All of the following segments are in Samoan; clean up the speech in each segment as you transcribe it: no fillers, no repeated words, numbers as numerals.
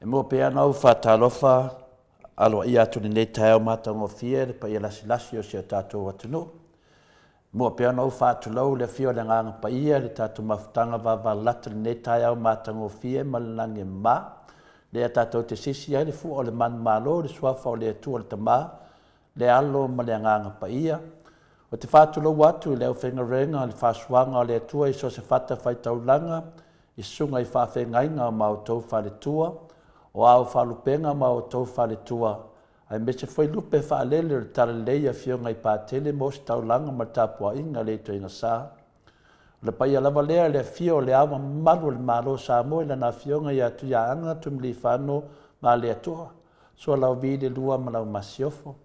E mua pea ana ou faatalofa aloaia atu i lenei taeao matagofie le paia lasilasi o si o tatou atunuu. E mua pea ona ou faatulou i le afio o le Agaga Paia i le tatou mafutaga vavalalata i lenei taeao matagofie ma le lagi e mama, lea tatou te sisi ai le fua o le manumalo i le suafa o le Atua le Tama, le Alo ma le Agaga Paia. Ou te faatulou atu i le aufaigaluega i le faasuaga o le Atua i so o se fatafaitaulaga, i susuga i faafeagaiga ma outou faletua, o ao faalupega ma outou faletua, aemaise foi lupe faalele o le Talalelei i Afioga i Patele ma Ositaulaga ma le tapuaiga a le Itoeina Sa. O le paia lava lea i le afio o Le Ao Mamalu o le Malo o Samoa i Lana Afioga ia Tuiaana Tuimalealiifano Vaaletoa Sualauvi le Lua ma lau Masiofo.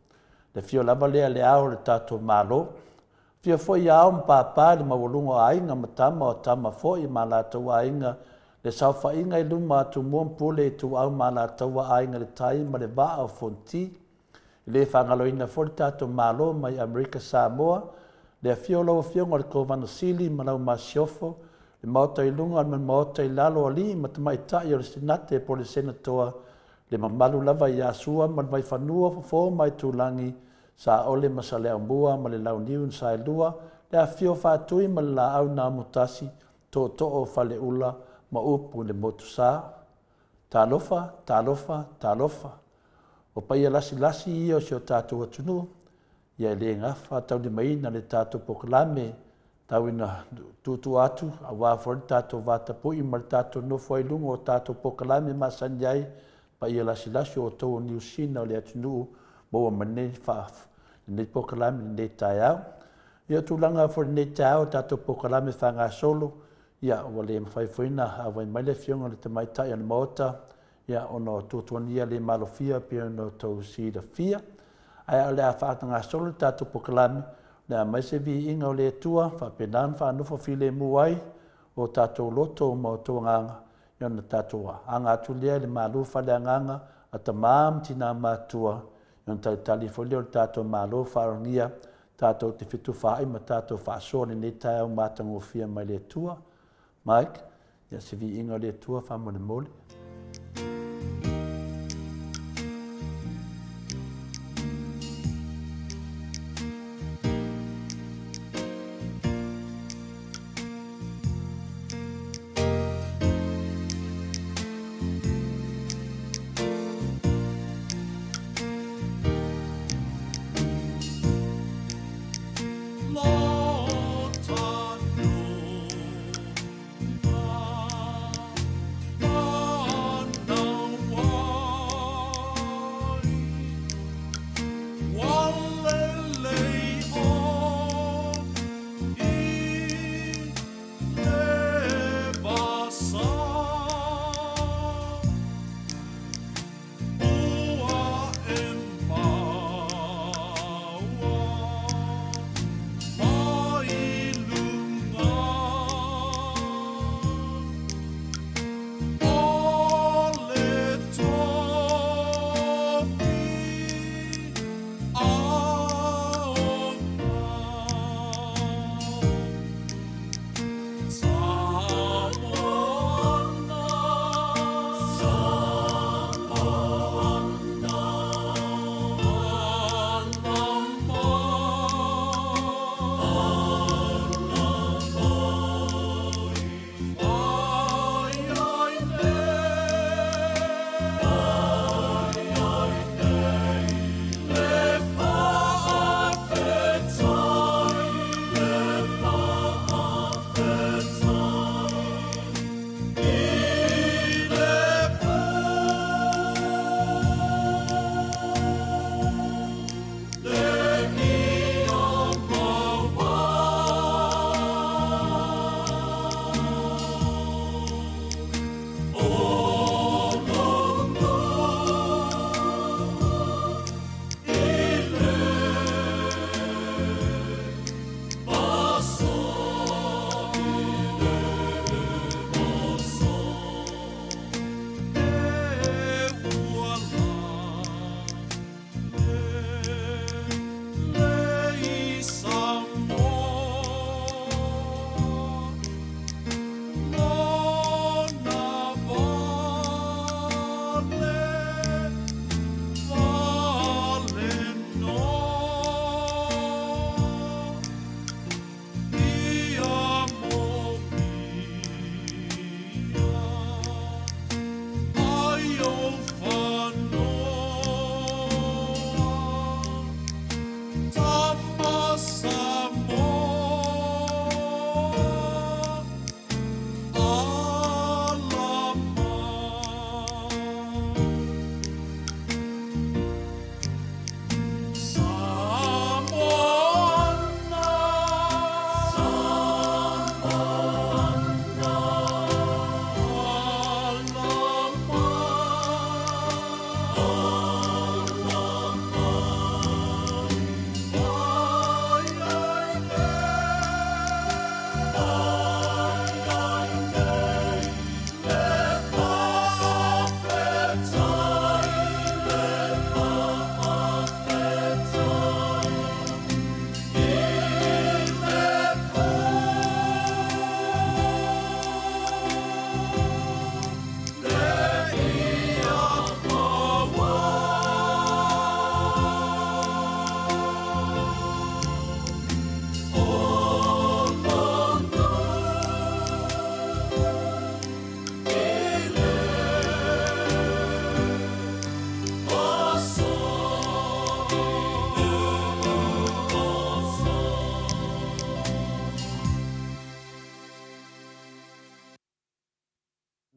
Le afio lava lea i Le Ao o le tatou Malo, Afio foi ia Ao ma Papa i le maualuga o aiga ma tama o tama foi ma latou aiga, le saofaiga i luma a Tumua ma Pule Ituau ma Alataua Aiga i le Tai ma le Vaa o Fonoti. E le faagaloina foi le tatou Malo mai Amerika Samoa, le afio o lau Afioga o le Kovana Sili ma lau Masiofo, le Maota i luga ma le Maota i lalo, alii ma tamaitai o le Senate po o le Senatoa, le mamalu lava ia Sua ma le Vaifanua, Fofo ma Aitulagi, Saole ma Saleaaumua ma le Launiu na Saelua, le afifio o Faatui ma le Laau na Amotasi, Tootoo o Faleula ma upu i le Motusa. Talofa, talofa, talofa. O paia lasilasi ia o si o tatou atunuu, ia e le gafa taulimaina le tatou polokalame Tau ina tuutuu atu aua foi le tatou vatapu'i ma le tatou nofo ai i luga o tatou polokalame masani ai, paia lasilasi o outou o Niu Sina o le atunuu maua mai lenei faa lenei polokalame i lenei taeao. Ia o tulaga foi i lenei taeao o tatou polokalame faagasolo, ia ua le mafai foi ona auai mai le Afioga i le Tamaitai o le Maota, ia ona o tuatuagia le malofia pei ona outou silafia. Ae o le a faagasolo le tatou polokalame. Le a mai se viiga o le Atua, faapena ona faanofo filemu ai o tatou loto ma outou agaga, ia ona tatou aga atu lea i le malu faaleagaga a tama ma tina matutua, ia ona talitali foi lea o le tatou Malo faaaloalogia tatou te fetufaai ma tatou faasoa i lenei taeao matagofie mai le Atua. Mike, ia se viiga o le Atua faamolemole.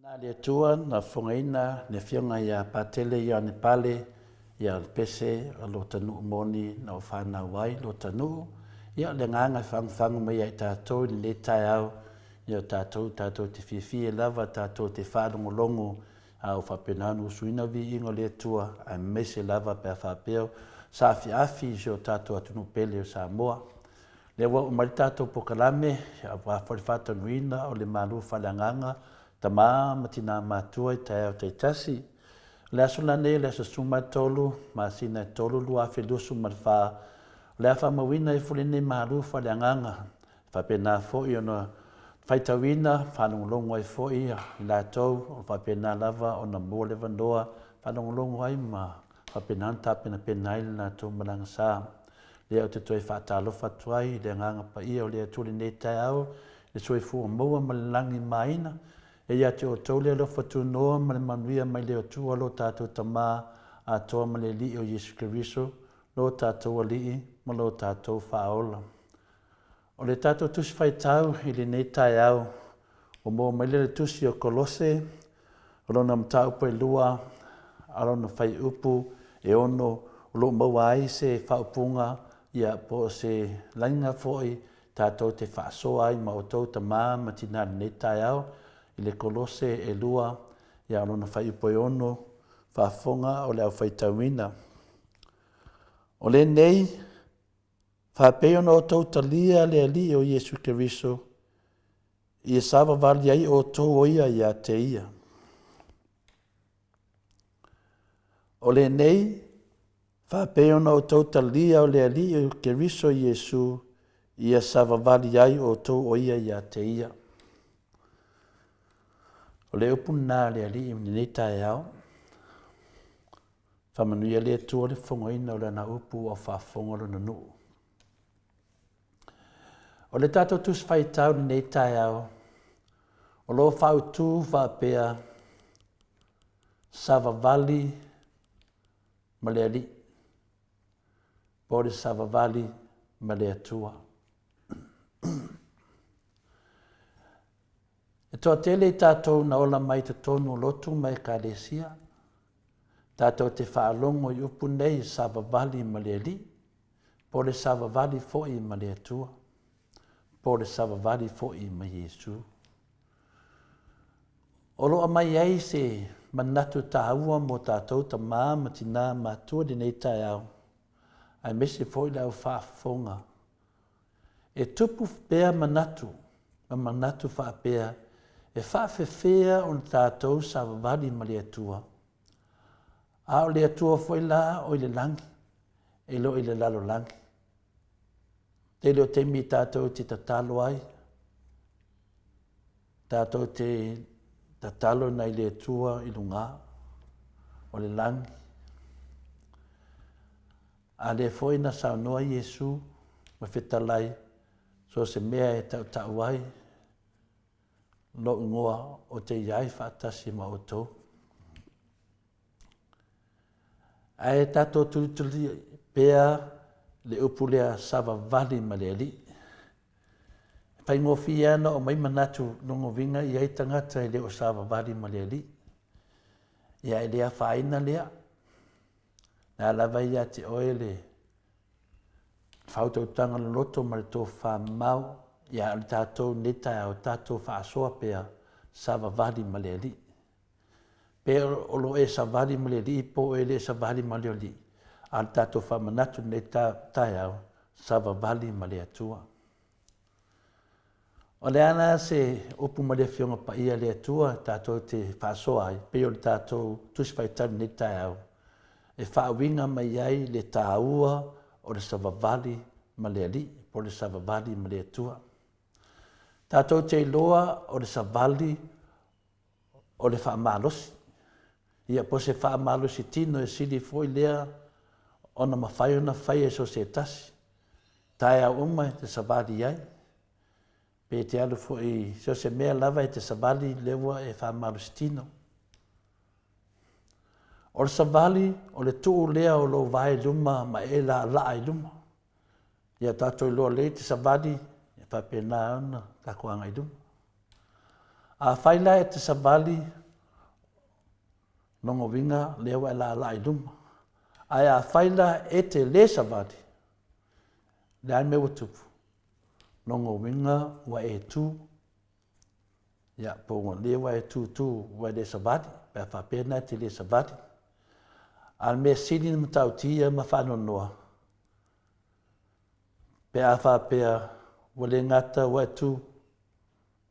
Na le Atua na fofogaina le Afioga ia Patele Ioane Pale ia Pese o lota nuu moni na o fanau ai lota nuu. Ia le agaga e fagufagu mai ia i tatou i lenei taeao, ia o tatou, tatou te fiafia lava, tatou te faalogologo a o faapena ona usuina viiga o le Atua, aemaise lava pe a faapea o saafiafi i si o tatou atunuu pele o Samoa. Lea ua oo mai le tatou polokalame aua foi le faatanuina o le malu faaleagaga tama ma tina matua i taeao taitasi. O le aso lenei o le aso 13 masina e 3 2024, o le a faamauina ai foi lenei malu faaleagaga. E faapena foi ona faitauina, faalogologo ai foi i latou o faapena lava ona maua le avanoa faalogologo ai ma faapena ona tapenapena ai le latou malaga sa. Lea ou te toe faatalofa atu ai i le Agaga Paia o le Atua i lenei taeao, i le soifua maua ma le lagimaina. E ia te outou le alofa tunoa ma le manuia mai le Atua lo tatou Tama atoa ma le Alii o Iesu Keriso, lo tatou Alii ma lo tatou Faaola. O le tatou Tusi Faitau i lenei taeao, ua maua mai lea i le Tusi o Kolose, o lona mataupu e 2, a o lona fuaiupu e 6, o lo o maua ai se faaupuga, ia, po o se laina foi tatou te faasoa ai ma outou tama ma tina i lenei taeao, i le Kolose e 2, ia, o lona fuaiupu e 6, faafofoga o le au faitauina. O lenei, Faapei ona outou talia le Alii o Iesu Keriso, ia savavali ai outou o ia ia te ia. O lenei, faapei ona outou talia o le Alii o Keriso Iesu, ia savavali ai outou o ia ia te ia. O le upu lena a le Alii i lenei taeao. Faamanuia le Atua le fofogaina o Lana upu ua faafofoga Lona nuu. O le tatou Tusi Faitau i lenei taeao, o lo o faautū faapea, Savavali ma le Alii, po o le Savavali ma le Atua. E toatele i tatou na ola mai totonu o lotu ma ekalesia, Tatou te faalogo i upu nei, savavali ma le Alii, po o le savavali foi ma le Atua, po o le savavali foi ma Iesu. O lo o aumai ai se manatu taua mo tatou tama ma tina matua i lenei taeao, aemaise foi le au faafofoga. E tupu pea manatu ma manatu faapea e faafefea ona tatou savavali ma le Atua, a o le Atua foi la o i le lagi, e le o i le lalolagi. Tele o taimi tatou te tatalo ai, tatou te tatalo nai le Atua i luga o le lagi. A lea foi na saunoa Iesu ma fetalai, so o se mea e tautau ai lou igoa ou te i ai faatasi ma outou. Ae tatou tulituli pea le upu lea savavali ma le Alii. E faigofie lava ona aumai manatu lona uiga e i ai tagata e le o savavali ma le Alii. Ia e le afaina lea. Na lava ia te oe le faautautaga loloto ma le tofa mamao, ia o le tatou nei taeao, tatou faasoa pea, savavali ma le Alii. Pe o lo o e savali ma le Alii po o e le savali ma le Alii, a o le tatou faamanatu i lenei taeao, savavali ma le Atua. O le a la se upu ma le Afioga Paia a le Atua tatou te faasoa ai, pei o le tatou Tusi Faitau i lenei taeao, e faauiga mai ai le taua o le savavali ma le Alii, po o le savavali ma le Atua. Tatou te iloa o le savali o le faamalosi, ia po o se faamalosi tino e sili foi lea ona mafai ona faia e so o se tasi. Taeao uma e te savali ai, pe te alu foi i so o se mea lava e te savali lea ua e faamalosi tino. O le savali, o le tuu lea o lou vae i luma ma e laalaa i luma. Ia tatou iloa lelei te savali, e faapena ona tatou agai i luma. Afai la e te savali, lona uiga lea ua e laalaa i luma. Ae afai la e te le savali, o le a le mea ua tupu? Lona uiga ua e tu, ia po ua lea ua e tutu ua e le savali, pe a faapea la e te le savali. A o le mea sili ona matautia ma faanoanoa, Pe a faapea ua le gata ua e tu,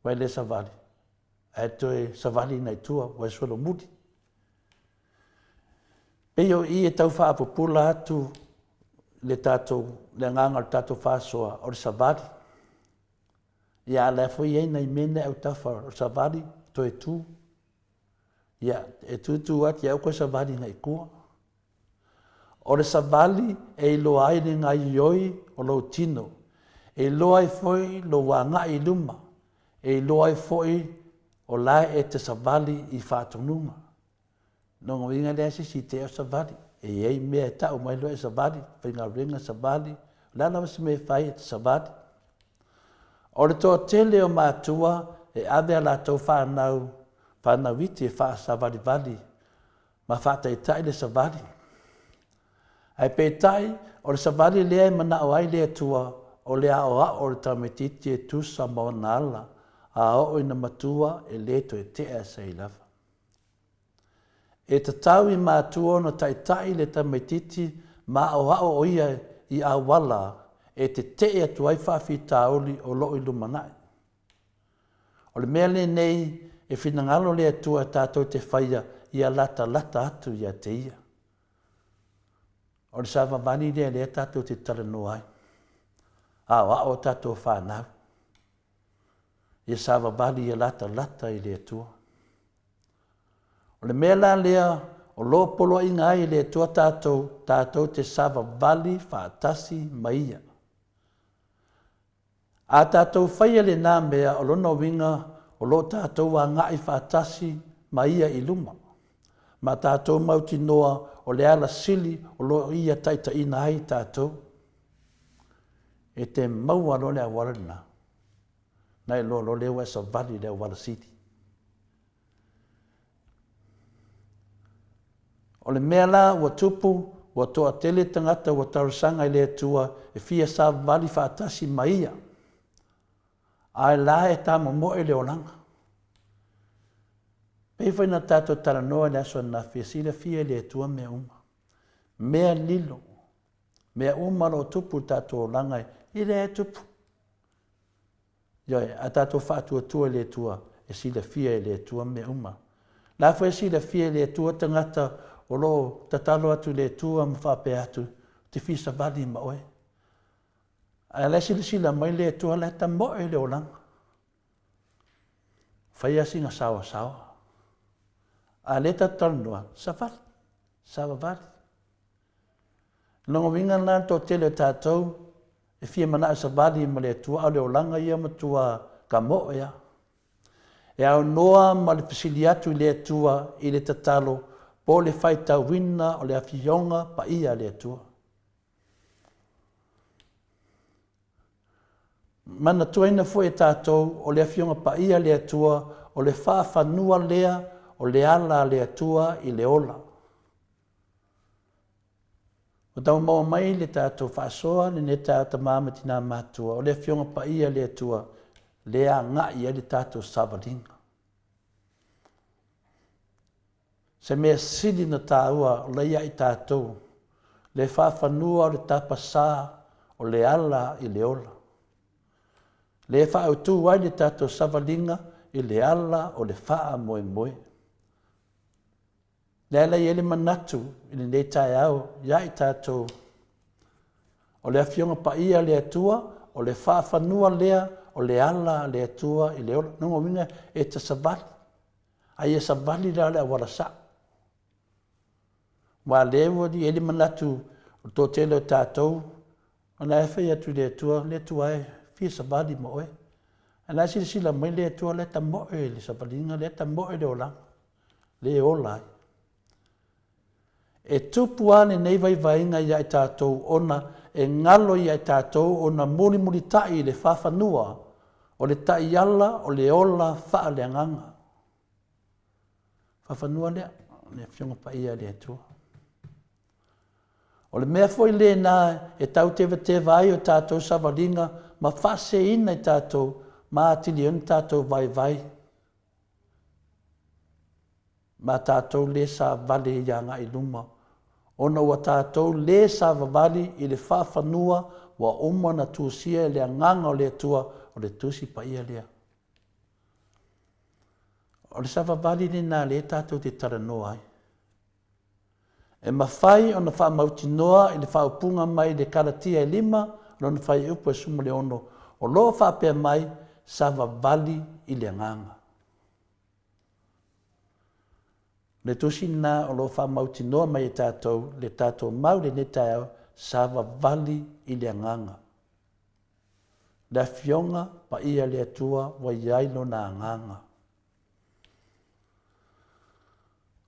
ua e le savali, ae toe savali nai tua ua e solomuli. Pei o i e tau faapupula atu le tatou, le agaga o le tatou faasoa o le savali. Ia a o la foi e i ai nai mea nei autafa o le savali toe tu. Ia, e tu tu atu ia aua toe savali agai i tua. O le savali e iloa ai le gaoioi o lou tino, e iloa ai foi lou agai i luma, e iloa ai foi o la e te savali i faatonuga. Lona uiga e leai se isi e te savali. E i ai mea e tau mai loa e savali, faigaluega savali, o le a lava se mea e fai e te savali. O le toatele o matua e ave a latou fanau, fanau iti e faasavalivali ma faataitai le savali. Ae peitai, o le savali lea e manao ai le Atua, o le aoao o le tamaitiiti e tusa ma ona ala, a oo ina matua e le toe tea sai lava. E tatau i matua ona taitai le tamaitiiti ma aoao o ia i auala e tetee atu ai faafitauli o lo o i lumanai. O le mea lenei e finagalo le Atua tatou te faia ia latalata atu ia te Ia. O le savavali lea lea tatou te talanoa ai. Aoao o tatou fanau. Ia savavali ia latalata i le Atua. O le mea la lea o lo o poloaiga ai e le Atua tatou, tatou te savavali faatasi ma Ia. A tatou faia lena mea, o lona uiga o lo o tatou agai faatasi ma Ia i luma, ma tatou mautinoa o le ala sili o lo o Ia taitaiina ai tatou. E te maua loa le auala lena, na iloa loa lea ua e savali i le auala sili. O le mea la ua tupu, ua toatele tagata ua talosaga i le Atua e fia savavali faatasi ma Ia, ae la e tamomoe le olaga. Pei foi ona tatou talanoa i le aso ananafi, e silafia e le Atua mea uma, mea lilo, mea uma o lo o tupu i le tatou olaga, e lea e tupu. Ioe, a tatou faatuatua i le Atua, e silafia e le Atua mea uma. O la foi e silafia e le Atua tagata o lo o tatalo atu i le Atua ma faapea atu, ou te fia savali ma oe. Ae o la e silasila mai le Atua, o la e tamoe le olaga. Fai lava sina saoasaoa. A o lea tatou te talanoa, savali, savavali. O lona uiga lena le toatele o tatou e fia manao e savali ma le Atua, a o le olaga ia matua tamoe lava. E aunoa ma le fesili atu i le Atua i le tatalo po o le faitauina o le Afioga Paia a le Atua. Manatuaina foi e tatou o le Afioga Paia a le Atua o le faafanua lea o le ala a le Atua i le ola. Ua tau maua mai le tatou faasoa lenei taeao tama ma tina matutua, o le Afioga Paia a le Atua lea agai i ai le tatou savaliga. Se mea sili na taua o la ia i tatou, le faafanua o le tapasā o le ala i le ola. Le faaautu ai le tatou savaliga i le ala o le faamoemoe. Lea la e i ai le manatu i lenei taeao ia i tatou, o le Afioga Paia a le Atua, o le faafanua lea o le ala a le Atua i le ola. Lona uiga e te savali, a ia savali la le auala sao. Aua o lea ua i ai le manatu o le toatele o tatou, o la e fai atu i le Atua, le Atua e, fia savali ma oe. A o la e silasila mai le Atua, o la e tamoe le savaliga, o la e tamoe le olaga. le ola ai. E tupu lava lenei vaivaiga ia i tatou ona e galo ia i tatou ona mulimulitai i le faafanua o le taiala o le ola faaleagaga. Faafanua lea, le Afioga Paia a le Atua. O le mea foi lena e tau tevateva ai o tatou savaliga ma faaseseina i tatou ma atili ai ona tatou vaivai. Ma tatou lē savali i agai i luma, ona ua tatou lē savavali i le faafanua Ua uma ona tusia e le Agaga o le Atua, o le Tusi Paia lea. O le savavali lena lea tatou te talanoa ai. E mafai ona faamautinoa i le faaupuga mai le Kalatia e lima lona fuaiupu e 16, o lo o faapea mai, savavali i le Agaga. O le tusi lena o lo o faamautinoa mai e tatou le tatou mau i lenei taeao, savavali i le Agaga. Le Afioga Paia a le Atua ua i ai Lona Agaga.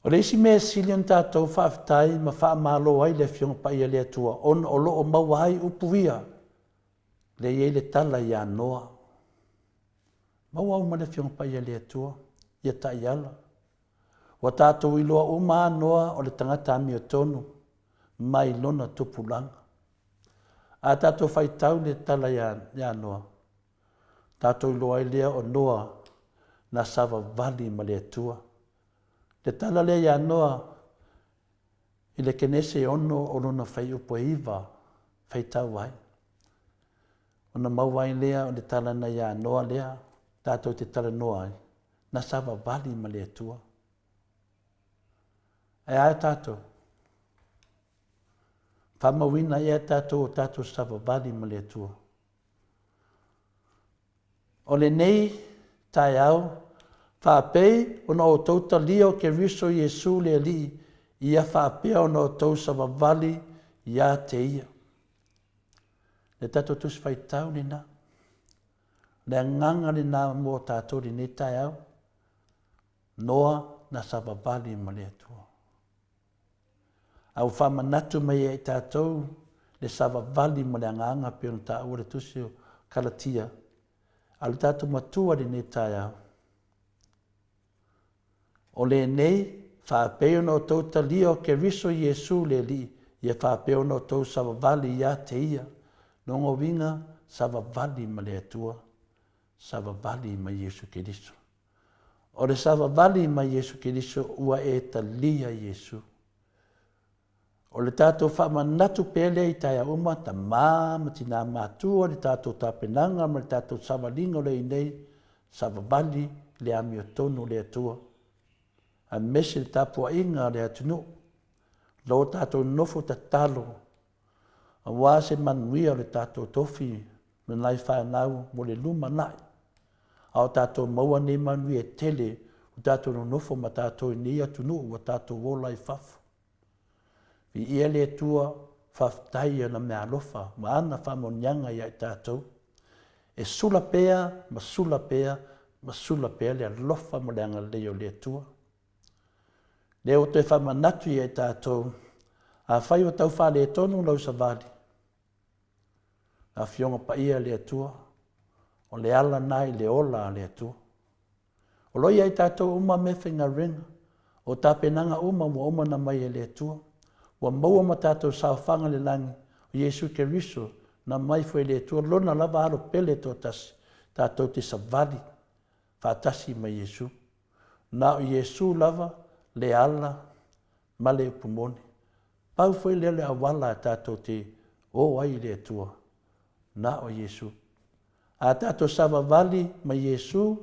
O le isi mea e sili ona tatou faafetai ma faamalo ai le Afioga Paia a le Atua, ona o lo o maua ai upu ia, lea e i ai le tala ia Noa. Maua uma le Afioga Paia a le Atua, ia taiala. Ua tatou iloa uma a Noa o le tagata amiotonu mai lona tupulaga. A tatou faitau le tala ia Noa, tatou iloa ai lea o Noa na savavali ma le Atua. Le tala lea ia Noa i le Kenese e 6 o lona fuaiupu e 9 faitau ai. Ona maua ai lea o le tala na ia Noa lea tatou te talanoa ai, na savavali ma le Atua. Ae a tatou? Faamauina ea tatou o tatou savavali ma le Atua. O lenei taeao, faapei ona outou talia o Keriso Iesu le Alii, ia faapea ona outou savavali ia te Ia. Le tatou Tusi Faitau lena. Le agaga lena mo tatou lenei taeao. Noa na savavali ma le Atua. A ua faamanatu mai ia i tatou le savavali ma le agaga pei ona taua le tusi o Kalatia, a o le tatou Matua i lenei taeao. O lenei, faapei ona outou talia o Keriso Iesu le Alii, ia faapea ona outou savavali ia te Ia. Lona uiga, savavali ma le Atua, savavali ma Iesu Keriso. O le savavali ma Iesu Keriso ua e talia Iesu. O le tatou faamanatu pea lea i taeao uma, tamā ma tinā matua, le tatou tapenaga ma le tatou savaliga o le i nei, savavali le amiotonu o le Atua, aemaise le tapuaiga a le atunuu, lo tatou nofo tatalo aua se manuia o le tatou tofi ma nai fanau mo le lumanai, a o tatou maua nei manuia e tele ua tatou nonofo ma tatou i nei atunuu ua tatou ola ai i fafo. Viia le Atua, faafetai i ana meaalofa ma ana faamanuiaga ia i tatou. E sula pea ma sula pea ma sula pea le alofa ma le agalelei o le Atua. Lea ua toe faamanatu ia i tatou, afai ua tau faaletonu lau savali, Afioga Paia a le Atua, o le ala na i le ola a le Atua. O lo o ia i tatou uma meafaigaluega, o tapenaga uma ua uma ona mai e le Atua. Ua maua ma tatou saofaga i le lagi o Iesu Keriso, na aumai foi e le Atua Lona lava Alo pele toatasi, tatou te savali faatasi ma Iesu. Na o Iesu lava le ala ma le upu moni. Pau foi lea o le auala tatou te o ai i le Atua, na o Iesu. A tatou savavali ma Iesu,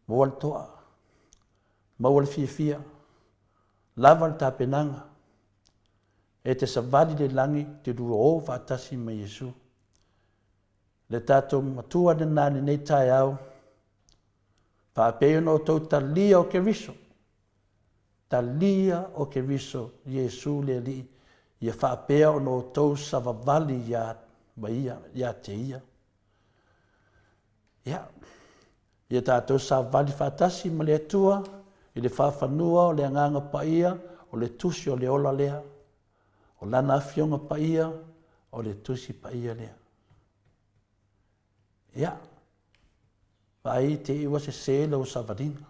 maua le toa, maua le fiafia, lava le tapenaga, e te savali le lagi, te lua o faatasi ma Iesu. Le tatou Matua lena i lenei taeao, faapei ona outou talia o Keriso, talia o Keriso, Iesu le Alii, ia faapea ona outou savavali ia ma ia, ia te ia. Ia, ia tatou savavali faatasi ma le Atua i le faafanua o le Agaga Paia, o le Tusi o le ola lea, o Lana Afioga Paia, o le Tusi Paia lea. Ia, vaai te i ua sese lau savaliga.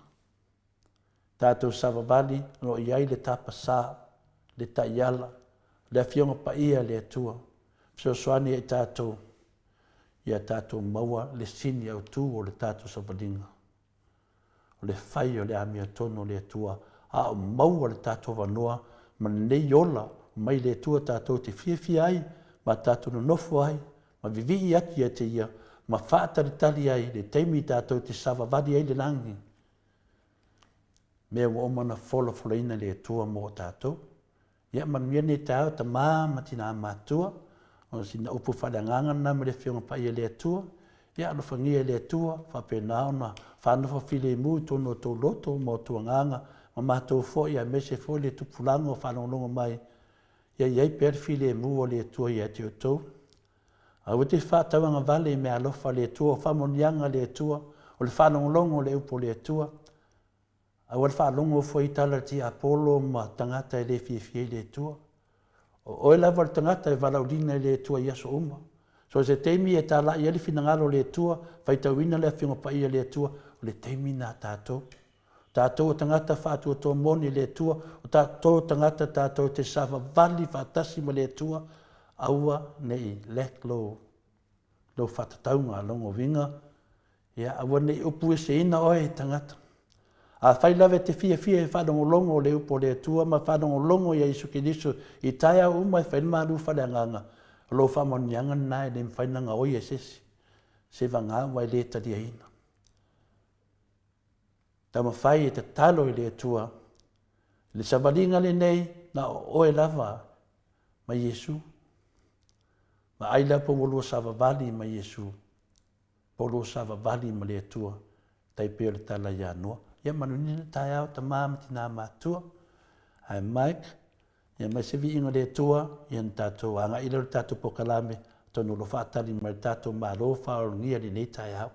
Tatou savavali o lo o i ai le tapasā, le taiala, le Afioga Paia a le Atua, fesoasoani ia i tatou, ia tatou maua le sini autu o le tatou savaliga, o le fai o le amiotonu o le Atua, a o maua le tatou avanoa ma lenei ola mai le Atua tatou te fiafia ai. ma tatou nonofo ai ma vivii atu ia te Ia ma faatalitali ai i le taimi tatou te savavali ai i le lagi, mea ua uma ona folafolaina e le Atua mo tatou. Ia manuia lenei taeao tama ma tina matutua, o sina upu faaleagaga lena mai le Afioga Paia a le Atua. Ia alofagia e le Atua faapena ona faanofo filemu i totonu o outou loto ma outou agaga ma matou foi aemaise foi le tupulaga o faalogologo mai, ia i ai pea le filemu o le Atua ia te outou. Aua te faatauagavale i meaalofa a le Atua, o faamanuiaga a le Atua, o le faalogologo i le upu a le Atua. Aua le faalogo foi i tala a le tiapolo ma tagata e le fiafia i le Atua. O oe lava o le tagata e valaauina e le Atua i aso uma. So o se taimi e talai ai le finagalo o le Atua, faitauina le Afioga Paia a le Atua, o le taimi lena a tatou. O tatou o tagata faatuatua moni i le Atua, o tatou o tagata tatou te savavali faatasi ma le Atua, aua ne i lack lou, lou faatatauga, lona uiga, ia aua ne i upueseina oe e tagata. Afai lava e te fiafia e faalogologo i le upu a le Atua ma faalogologo ia Iesu Keriso i taeao uma e fai le malu faaleagaga, o lou faamanuiaga lena e le mafai ona gaoia e se isi, seiavagana ua e le taliaina. Taumafai e tatalo i le Atua, le savaliga lenei, na o oe lava ma Iesu. Vaai la po ua lua savavali ma Iesu, po ua lua savavali ma le Atua, tai pei o le tala ia Noa. Ia manuia le taeao tama ma tina matutua. Ae Mike, ia aumai se viiga o le Atua, ia ona tatou agai lea i le tatou polokalame, atonu o lo o faatali mai le tatou Malo faaologia i lenei taeao.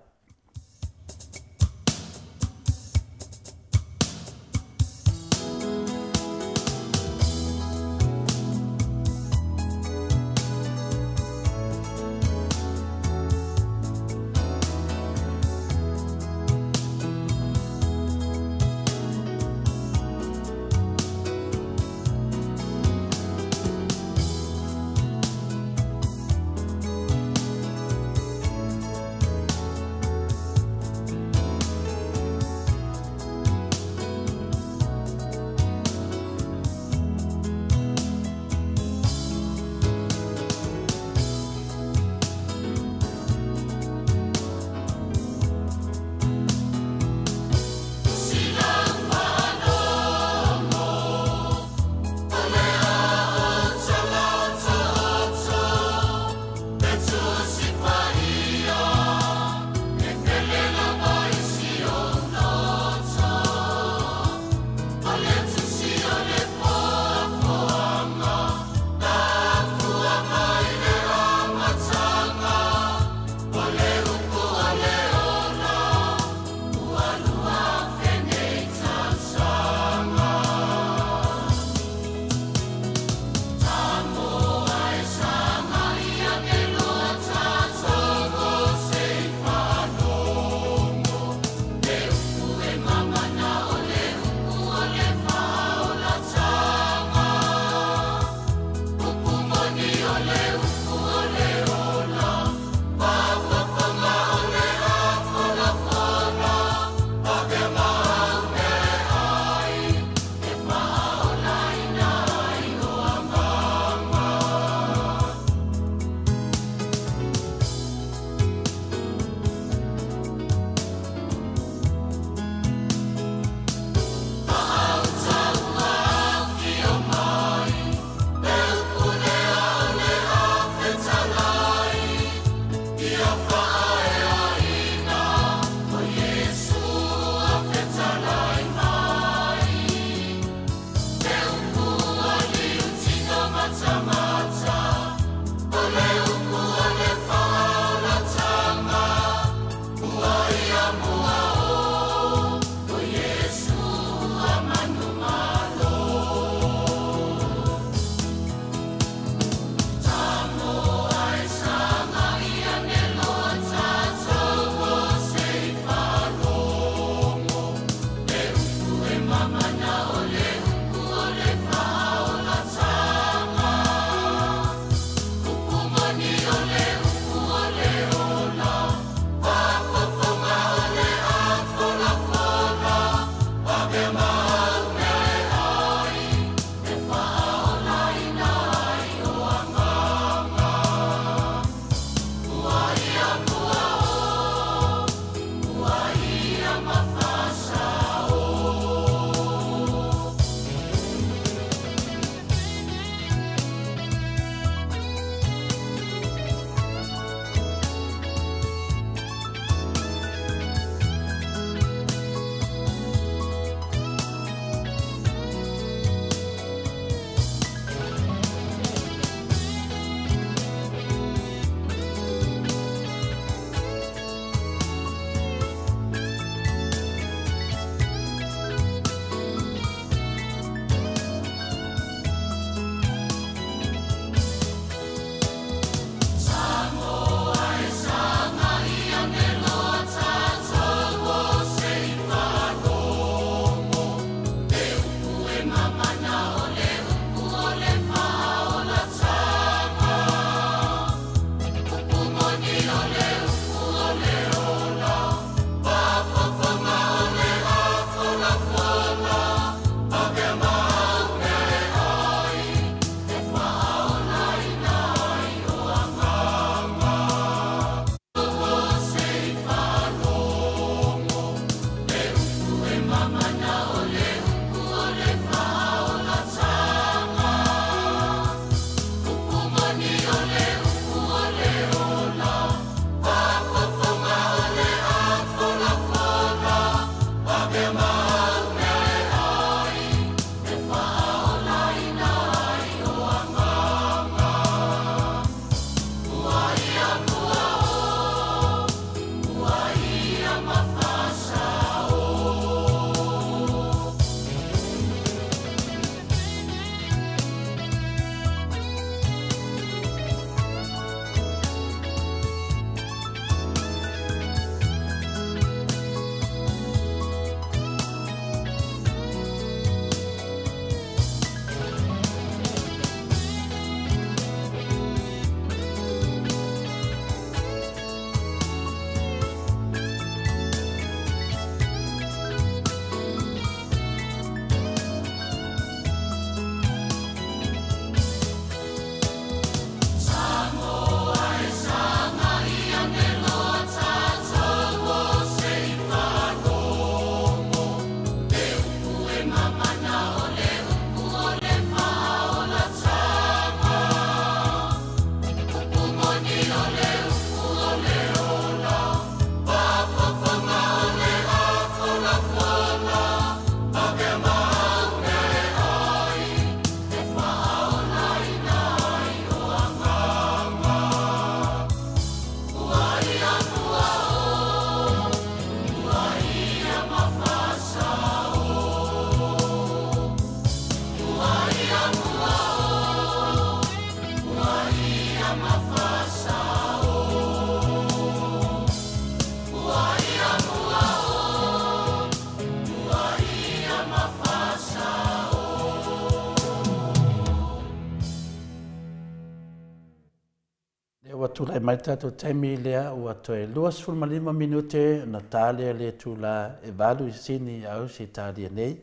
tulai mai le tatou taimi lea ua toe 25 minute ona ta lea le itula e 8 i Sini i Ausetalia nei.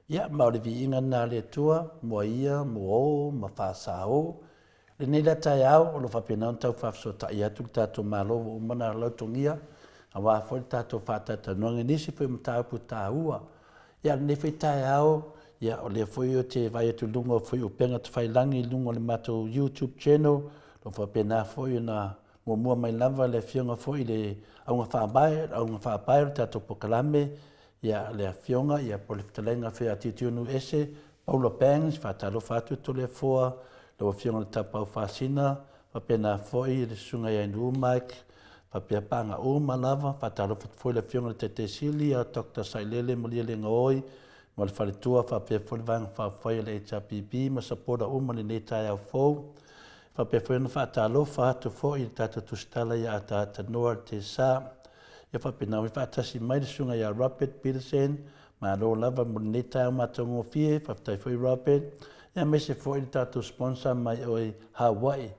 Ia, ma o le viiga lena a le Atua mo ia, mo o ma faasao. Lenei la taeao o lo o faapena ona tau faafesootai atu le tatou Malo ua uma ona lautogia aua foi le tatou faatalatalanoaga i nisi foi o mataupu taua. Ia, a o lenei foi taeao, ia o lea foi ou te vaai atu i luga o foi upega tafailagi i luga o le matou YouTube channel, o lo o faapena foi ona muamua mai lava le Afioga foi i le Auga Faapae, Auga Faapae o le tatou polokalame, ia le Afioga ia po o le Fetalaiga foi ia Tilitiunuese Paula Bangs, faatalofa atu Toleafoa, lau Afioga i le Tapaau Faasina, faapena foi le Susuga ia Inu Mike, faapea paaga uma lava. Faatalofa atu foi i le Afioga i le Taitai Sili ia Dr. Sailele Malielegaoi ma le faletua faapea foi le Vaega Faaupufai a le HRPP ma sapota uma i lenei taeao fou. E faapea foi ona faatalofa atu foi i le tatou tusitala ia Ataata Noa Tesa, ia faapena foi faatasi mai le Susuga ia Robert Peterson. Malo lava mo lenei taeao matagofie, faafetai foi Robert, ia aemaise foi le tatou sponsor mai oe Hawaii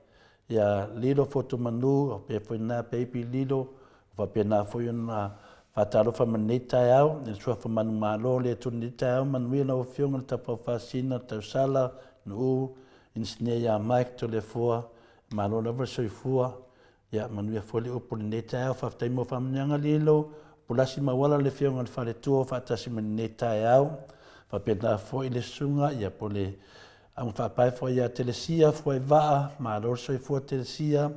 ia Lilo Fotumanu, faapea foi lena baby Lilo, faapena foi ona faatalofa mai lenei taeao i le suafa manumalo o le Atua i lenei taeao. Manuia lau Afioga i le Tapaau Faasisina, Tausala, Nu'u, Inisinia ia Mike Toleafoa, malo lava le soifua. Ia manuia foi le upu i lenei taeao. Faafetai mo faamanuiaga Lilo, Pulasi Mauala le Afioga i le Faletua faatasi mai lenei taeao. Faapena foi le susuga ia po o le Auga Faapae foi ia Telesia Fuaivaa, malo le soifua Telesia.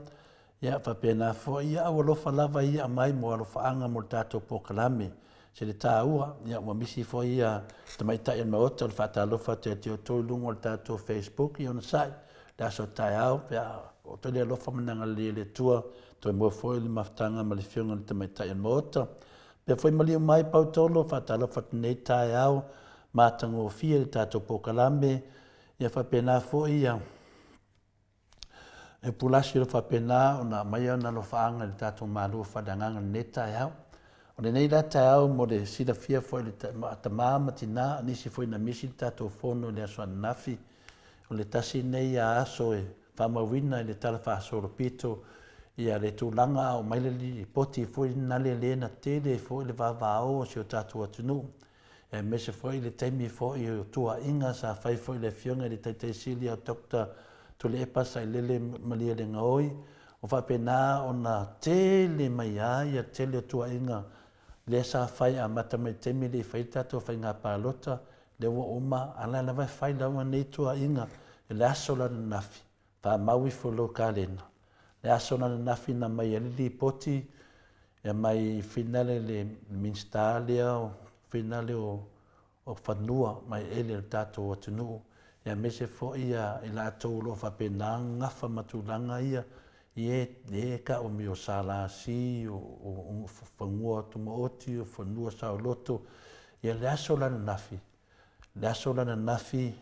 Ia faapena foi ia au alofa lava ia aumai mo alofaaga mo le tatou polokalame. Se le taua, ia ua misi foi ia tamaitai o le Maota o le faatalofa atu ia te outou i luga o le tatou Facebook, ia onosai le aso taeao pe a oo atu le alofa ma le agalelei o le Atua, toe maua foi le mafutaga ma le Afioga i le Tamaitai o le Maota. Faapea foi maliu mai Pautolo, faatalofa atu i lenei taeao matagofie i le tatou polokalame, ia faapena foi ia e Pulasi o lo o faapena ona aumaia ona alofaaga i le tatou Malo faaleagaga i lenei taeao. O lenei la taeao mo le silafia foi e le tama ma tina, nisi foi na misi le tatou fono i le aso ananafi, o le tasi lenei aso e faamauina i le Tala Faasolopito ia le tulaga a oo mai le lipoti foi lena lea na tele foi le vavao o si o tatou atunuu, aemaise foi le taimi foi o tuuaiga sa fai foi i le Afioga i le Taitai Sili ia Doctor Tuilaepa Sailele Malielegaoi, o faapena ona tele mai ai le tele o tuuaiga lea sa fai amata mai i le taimi e le i faia le tatou faiga palota, lea ua uma, a o la e lava e fai lava nei tuuaiga i le aso la ananafi, faamau ifo i lou kalena, le aso la ananafi na aumai ai le lipoti, e aumai finale le Minisita lea, finale o o fanua ma eleele o le tatou atunuu, aemaise foi i latou o lo o faapena ona gafa ma tulaga ia i e tau mai o SLC, o fanua tumaoti, o fanua saoloto. Ia le aso la ananafi, le aso la ananafi,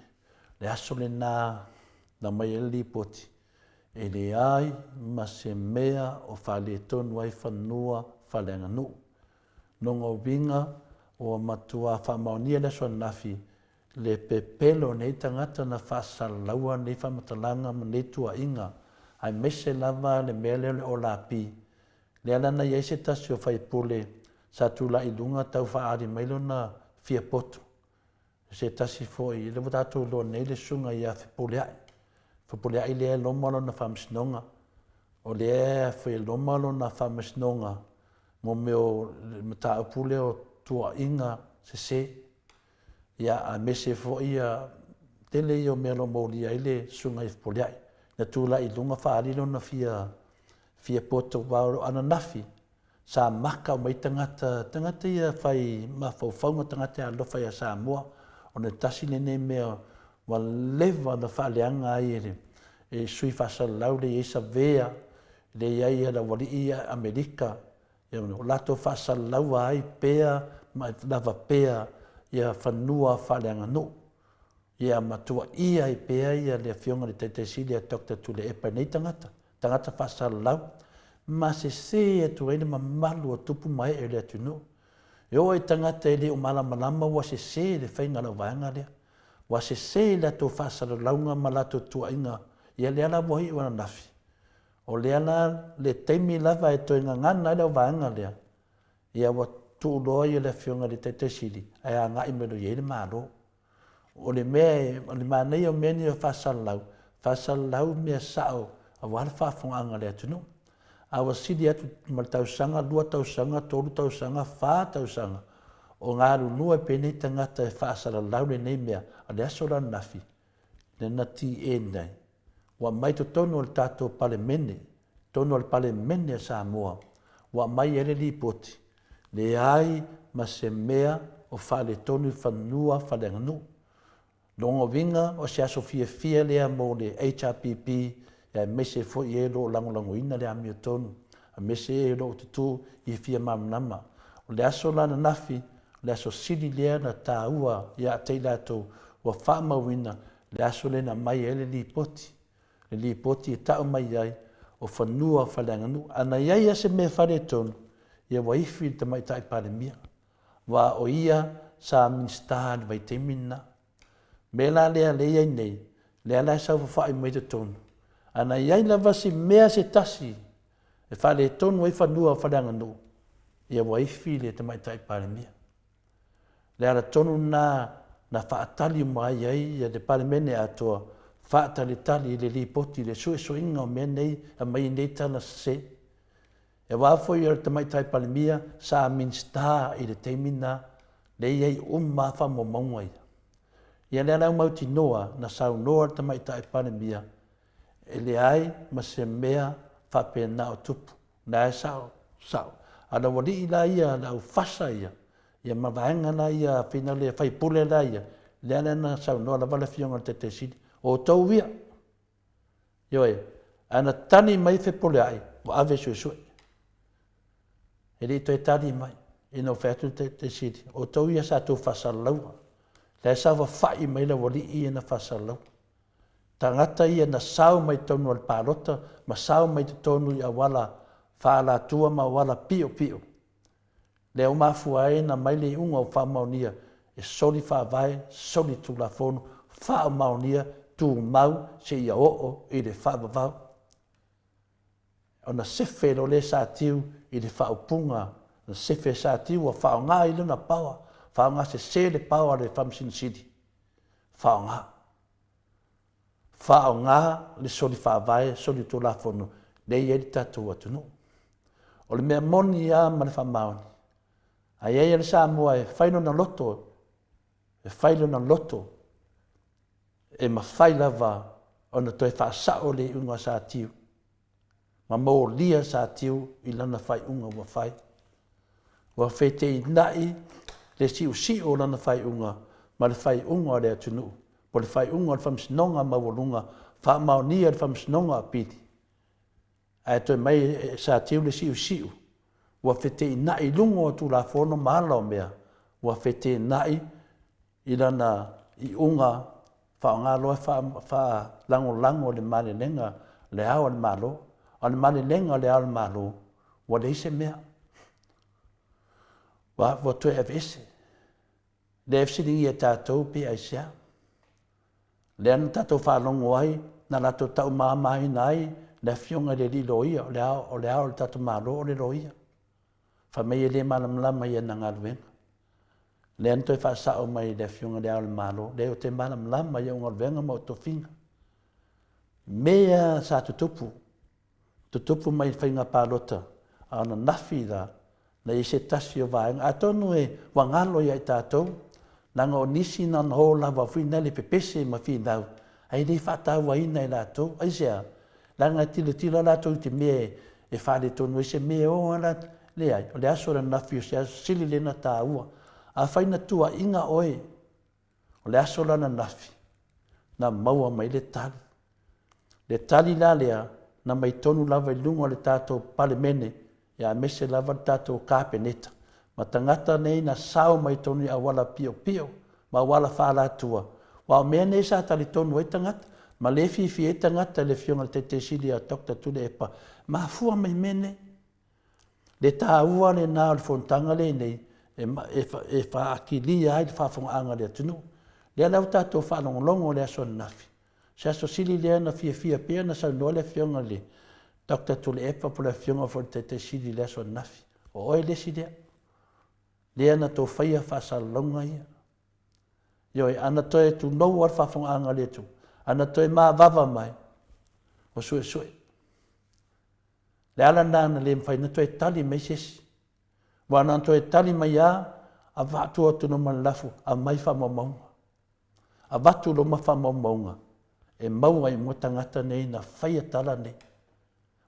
le aso lena na aumai ai le lipoti, e leai ma se mea o faaletonu ai fanua faaleaganuu. Lona uiga, ua matua faamaonia le aso ananafi le pepelo o nei tagata na faasalalaua nei faamatalaga ma nei tuuaiga, aemaise lava le mea lea o le olapi. Lea la na i ai se tasi o faipule sa tulai i luga tau faaali mai lona fia poto i se tasi foi, lea ua tatou iloa nei le susuga ia Fepuleai. Fepuleai lea e loma lona faamasinoga, o lea e loma lona faamasinoga mo mea o le mataupu lea o tuuaiga sese. Ia, aemaise foi ia tele ia o mea o lo o molia ai le Susuga ia Fepuleai. Na tulai i luga faaali lona fia, fia poto aua o ananafi sa maka uma ai tagata, tagata ia fai mafaufauga, tagata e alofa ia Samoa, ona e tasi lenei mea ua leva ona faaleaga ai e le e sui faasalalau le i ai savea, le i ai le aualii ia Amerika, ia o latou faasalalaua ai pea ma lava pea ia fanua faaleaganuu. Ia ma tuuaia ai pea ia le Afioga i le Taitai Sili ia Doctor Tuilaepa e nei tagata, tagata faasalalau, ma sese atu ai le mamalu o tupu ma ee o le atunuu. E oo i tagata e le o malamalama ua sese le faiga o lau vaega lea. Ua sese i latou faasalalauga ma latou tuuaiga, ia lea la ua iu ananafi. O lea la le taimi lava e toe gagana ai le auvaega lea, ia ua tuu loa ia le Afioga i le Taitai Sili ae agai mai loa i ai le Malo. O le mea o le manaia o mea nei o faasalalau, faasalalau mea sao aua le faafofogaaga a le atunuu. A ua sili atu ma le tausaga, 2 tausaga, 3 tausaga, 4 tausaga o galulue pea nei tagata e faasalalau lenei mea, a o le aso la ananafi, lea na TN ai, ua aumai totonu o le tatou Palemene, totonu o le Palemene a Samoa, ua aumai ai le lipoti, leai ma se mea o faaletonu i fanua faaleaganuu. Lona uiga o se aso fiafia lea mo le HRPP aemaise foi e o lo o lagolagoina le amiotonu, aemaise e o lo o tutū i fia malamalama. O le aso la ananafi, o le aso sili lea ona taua ia te i latou ua faamauina le aso lea na aumai ai le lipoti, le lipoti e tau mai ai o fanua faaleaganuu. A na i ai lava se mea e faaletonu, ia ua ifi i le Tamaitai Palemia, aua o ia sa Minisita i le vaitaimi lena. O le mea la lea lea e i ai nei, lea la e saofafai mai totonu, a na i ai lava si mea se tasi e faaletonu ai fanua faaleaganuu, ia ua ifi i le Tamaitai Palemia. O le ala tonu lena na faatali uma ai ai le Palemene atoa, faatalitali i le lipoti i le suesueina o mea nei e aumai ai nei tala sese. Aua foi o le Tamaitai Palemia sa Minisita i le taimi lena, lea e i ai uma lava faamaumauga ia. Ia lea la ua mautinoa na saunoa le Tamaitai Palemia e leai ma se mea faapena o tupu, o la e sao, sao. A o le aualii la ia, le aufasa ia, ia ma vaega la ia finale faipule la ia, lea la na saunoa lava le Afioga i le Taitai Sili, o outou ia, ioe, ae na tali mai Fepuleai, ua ave e suesue. E le i toe tali mai ina ua fai atu le Taitai Sili, o outou ia sa outou faasalalauina. La e saofafai mai le aualii ia na faasalalaua. Tagata ia na sao mai totonu o le palota ma sao mai totonu i auala faaalatua ma auala piopio. Lea ua mafua ai ona aumai le iuga ua faamaonia e soli faavae, soli tulafono, faamaonia, tumau seia oo i le faavavau. Ona sefe loa lea e Satiu i le faaupuga, na sefe e Satiu ua faaaoga ai lona power, faaaoga sese le power a le Faamasino Sili, faaaoga. Faaaoga le soli faavae, soli tulafono lea e i ai le tatou atunuu. O le mea moni lava ma le faamaoni, a i ai lava le Samoa e fai lona loto, e fai lona loto, e mafai lava ona toe faasao le iuga a Satiu ma molia Satiu i lana faaiuga ua fai. Ua feteenai le siusiu o lana faaiuga ma le faaiuga o le atunuu, po o le faaiuga o le Faamasinoga Maualuga, faamaonia e le Faamasinoga o Apili, ae toe mai e Satiu le siusiu, ua feteenai i luga o Tulafono ma ala o mea, ua feteenai i lana iuga faaaoga loa e faalagolago i le malelega le Ao o le Malo. A o le malelega a le Ao o le Malo, ua leai se mea, ua toe aveese. Lea e fesiligia e tatou pe aisea. Lea na tatou faalogo ai na latou taumamaina ai le Afioga i le alii loia, o le Ao o le Ao o le tatou Malo o le loia. Fai mai e le malamalama i ana galuega. Lea na toe faasao mai e le Afioga i le Ao o le Malo, leai ou te malamalama i au galuega ma ou tofiga. Mea sa tutupu, tutupu mai i faiga palota, a o ananafi la, na i ai se tasi o vaega, atonu e ua galo ia i tatou, leaga o nisi na ona o lava foi lea pepese ma finau, ae le faatauaina e latou. Aisea? Leaga e tilotilo lava latou i te mea e faaletonu ai se mea e o lava latou. Leai, o le aso ananafi o se aso sili lea ona taua. Afai na tuuaiina oe, O le aso la ananafi na maua mai le tali. Le tali la lea na mai tonu lava i luga o le tatou Palemene aemaise lava le tatou Kapeneta ma tagata nei na sao mai tonu i auala piopio ma auala faaalatua aua o mea nei sa talitonu ai tagata ma le fiafia ai tagata i le Afioga i le Taitai Sili ia Doctor Tuilaepa, mafua mai mea nei. Le taua lena o le fonotaga lenei e faakilia ai le faafofogaaga a le atunuu. Lea la ua tatou faalogologo i le aso ananafi, o se aso sili lea ona fiafia pei ona saunoa le Afioga i le Doctor Tuilaepa po o le Afioga foi i le Taitai Sili i le aso ananafi. O oe le isi lea, lea na tou faia faasalalauga ia. Ioe, a na toe tunou lava le faafofogaaga a le Atua, a na toe mavava mai, ua suesue. Le ala lena na le mafai ona toe tali mai se isi. Aua na ona toe tali mai lava, avatu atu loa ma le lafo, aumai faamaumauga. Avatu loa ma faamaumauga e maua ai uma tagata nei na faia tala nei.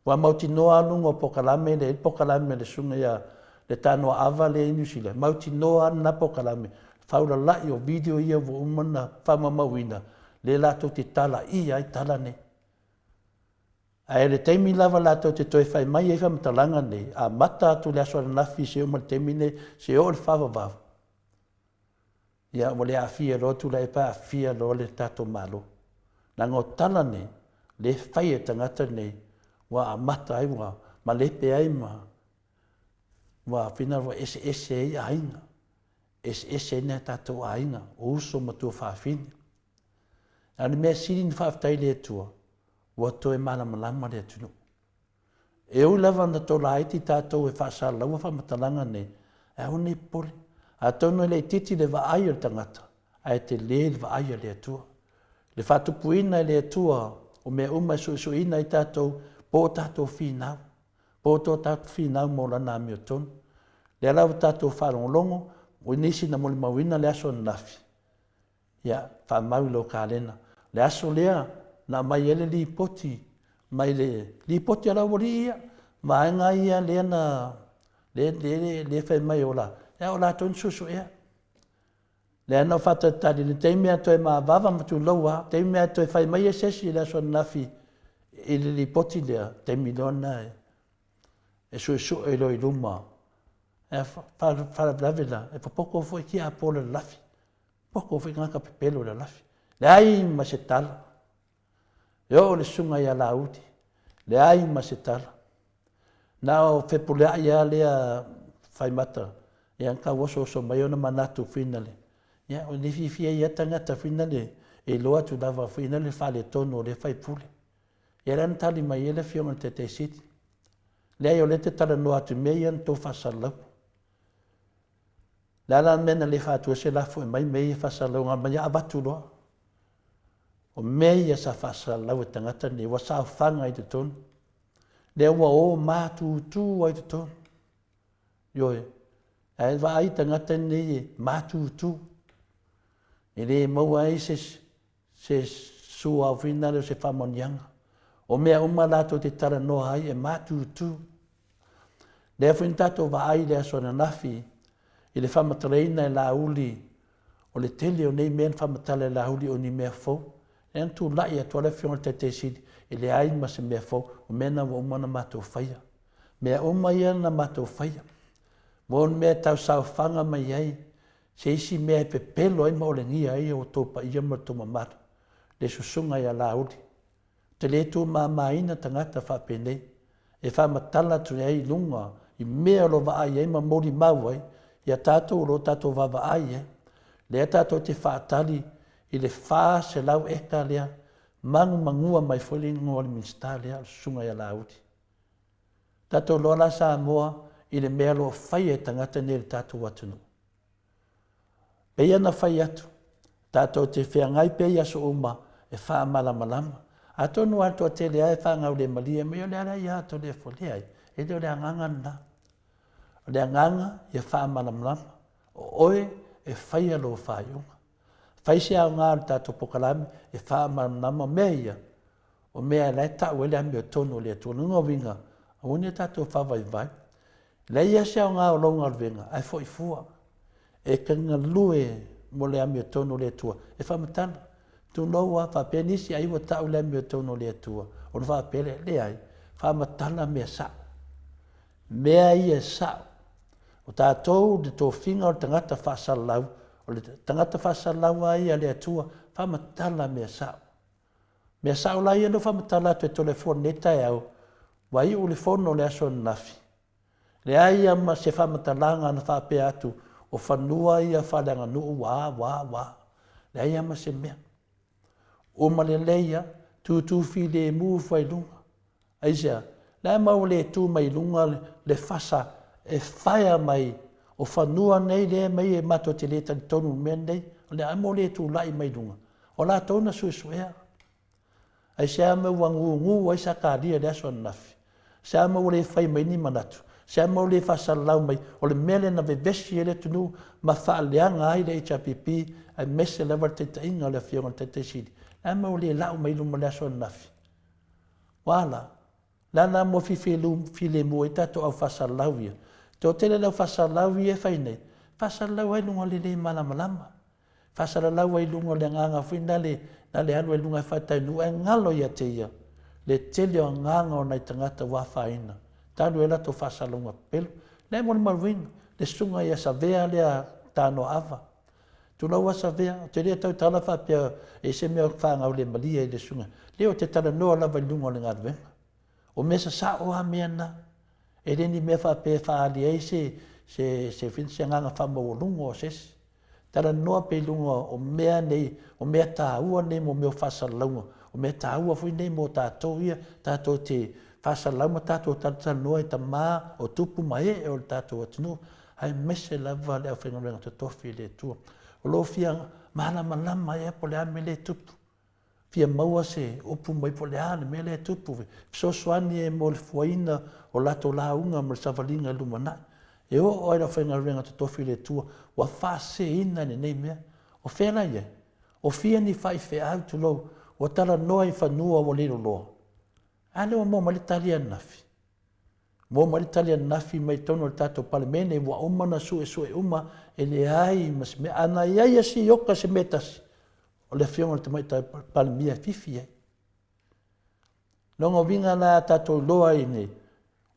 Ua mautinoa lava luga o polokalame lea, e i ai le polokalame a le susuga ia Letanoa Ava lea e i Niu Sila, e mautinoa lava lena polokalame, faulalai o video ia ua uma ona faamaumauina, lea latou te talaia ai tala nei. Ae i le taimi lava latou te toe fai mai ai faamatalaga nei, amata atu i le aso ananafi seia oo mai i le taimi nei, seia oo i le faavavau, ia ua le aafia loa Tuilaepa aafia loa le tatou Malo. Leaga o tala nei, lea e fai e tagata nei, ua amata ai, ua malepe ai ma ua finagalo ua eseese ai aiga, eseese ai nai a tatou aiga, o uso ma tuafafine. A o le mea sili ona faafetai i le Atua, ua toe malamalama le atunuu. E ui lava ina tolaiti tatou e faasalalaua faamatalaga nei, ae aua ne i popole. Atonu e laitiiti le vaai a le tagata, ae tele le vaai a le Atua. Le faatupuina e le Atua o mea uma e suesueina ai tatou po o tatou finau, po o to tatou finau mo Lana amiotonu. Lea la ua tatou faalogologo, o nisi na molimauina le aso ananafi, Ia, faamau i lou kalena. O le aso lea na aumai ai le lipoti mai le lipoti a le aualii ia, vaega ia lea na lea, lea, lea fai mai o la, ia o latou na suesuea. Lea na ou faatalitali i le taimi a toe mavava ma tulou lava, taimi a toe fai mai ai se isi i le aso ananafi i le lipoti lea, taimi loa lena e e suesue loa i luma. E faalavelave la, e popoto foi tiapo i le lalafi. Poto foi tagata pepelo i le lalafi. Leai ma se tala. E oo i le susuga ia Laauli, leai ma se tala. Na o Fepuleai lava lea faimata, ia na tau osooso mai ona manatu foi lea, ia o le fiafia ia tagata foi lea e iloa atu lava foi lea le faaletonu o lea faipule. Ia lea na tali mai ai le afioga i le Taitai Sili, leai o lea ou te talanoa atu i mea ia na outou faasalalaua. Le a la le mea na le faatu ai se lafo e aumai mea ia e faasalalau, na aumai lava avatu loa. O mea ia sa faasalalau e tagata nei, ua saofaga i totonu, lea ua o matutu ai i totonu. Ioe, ae vaai tagata nei e matutu, e le maua ai se, se sua foi lea o se faamanuiaga. O mea uma latou te talanoa ai e matutu. Lea foi na tatou vaai i le aso ananafi i le faamatalaina e Laauli o le tele o nei mea na faamatala e Laauli o ni mea fou. Lea na tulai atu lava le Afioga i le Taitai Sili, e leai ma se mea fou, o mea na ua uma ona matou faia. Mea uma ia na matou faia. Ua o ni mea e tausaofaga mai ai se isi mea e pepelo ai ma olegia ai outou paia ma le tou mamalu, le susuga ia Laauli. Ou te le tumamaina tagata faapenei e faamatala atu ai i luga i mea o lo o vaai ai ma molimau ai ia tatou o lo o tatou vaavaai i ai. Lea tatou te faatali i le 400 eka lea, manumanua mai foi le igoa o le Minisita lea o le Susuga ia Laauli. Tatou iloa la Samoa i le mea o lo o faia e tagata nei i le tatou atunuu. Pei ona fai atu, tatou te feagai pea i aso uma e faamalamalama. Atonu lava le toatele lava e faagaulemalie mai, o le ala ia Toleafoa. Leai, e le o le agaga lena. O le agaga ia faamalamalama, o oe e faia lou faaiuga. Fai se aoga o le tatou polokalame e faamalamalama mea ia, o mea la e tau ai le amiotonu a le Atua. O lona uiga, aua ne i tatou faavaivai. Leai lava se aoga o lou galuega, ae foi fua. E te galue mo le amiotonu o le Atua, e faamatala. Tulou lava, faapea nisi, ai ua tau le amiotonu o le Atua, ona faapea lea, leai, faamatala mea sao. Mea ia e sao. O tatou le tofiga o le tagata faasalalau, o le tagata faasalalau lava ia a le Atua, faamatala mea sao. Mea sao la ia na ou faamatala atu e Toleafoa i lenei taeao, ua iu le fono i le aso ananafi, leai lava ma se faamatalaga na faapea atu o fanua ia faaleaganuu ua a, ua a, ua a. Leai lava ma se mea. Uma lelei lava, tutu filemu fuailuga. Aisea? Le a mau le tu mai luga le fasa e faea mai o fanua nei lea mai e matou te le talitonu i mea nei, o le a mo le tulai mai luga, o latou na suesuea. Aisea mea ua gugu ai Sakaria i le aso ananafi? Aisea mea ua le fai mai ni manatu? Aisea mea ua le faasalalau mai o le mea lea na vevesi ai le atunuu ma faaleaga ai le HRPP aemaise lava le taitaiga o le Afioga i le Taitai Sili? Le a mea ua le lau mai i luma i le aso ananafi? Ua a la? Le a la mea ua filemu ai tatou au faasalalau ia? Toatele le au faasalalau ia e fai nei, faasalalau ai luga o le le malamalama. Faasalalau ai i luga o le agaga foi lale, na le alu ai i luga e faatainuu ae galo ia te ia le tele o agaga o nai tagata ua afaina talu ai latou faasalalauga pepelo. Lea e molimauina le susuga ia Savea lea Tanoaava. Tulou a Savea, ou te le tautala faapea e se mea faagaulemalie i le susuga. Lea ou te talanoa lava i luga o le galuega. O mea sasao a mea na. E le ni mea faapea e faaali ai se, se, se, se agaga faamaualuga o se isi. Talanoa pea i luga o mea nei, o mea taua nei mo mea o faasalalauga, o mea taua foi nei mo tatou ia, tatou te faasalalau ma tatou talatalanoa i tama o tupu ma ee o le tatou atunuu, aemaise lava le aufaigaluega totofi i le Atua. O lo o fia malamalama ea po o le a le mea lea e tupu. Fia maua se upu mai po o le a le mea lea e tupu, fesoasoani e mo le fuaina o latou lauga ma le savaliga i le lumanai. E oo lava i le aufaigaluega totofi i le Atua ua faaseseina lenei mea. O fea la e i ai? O fia ni faifeau, tulou, ua talanoa i fanua ua leiloloa? A lea ua maua mai le tali ananafi. Maua mai le tali ananafi mai totonu o le tatou Palemene ua uma ona suesue uma e leai ma se mea. A na i ai se ioka i se mea e tasi, o le Afioga i le Tamaitai Palemia e fifi ai. Lona uiga la a tatou iloa ai nei,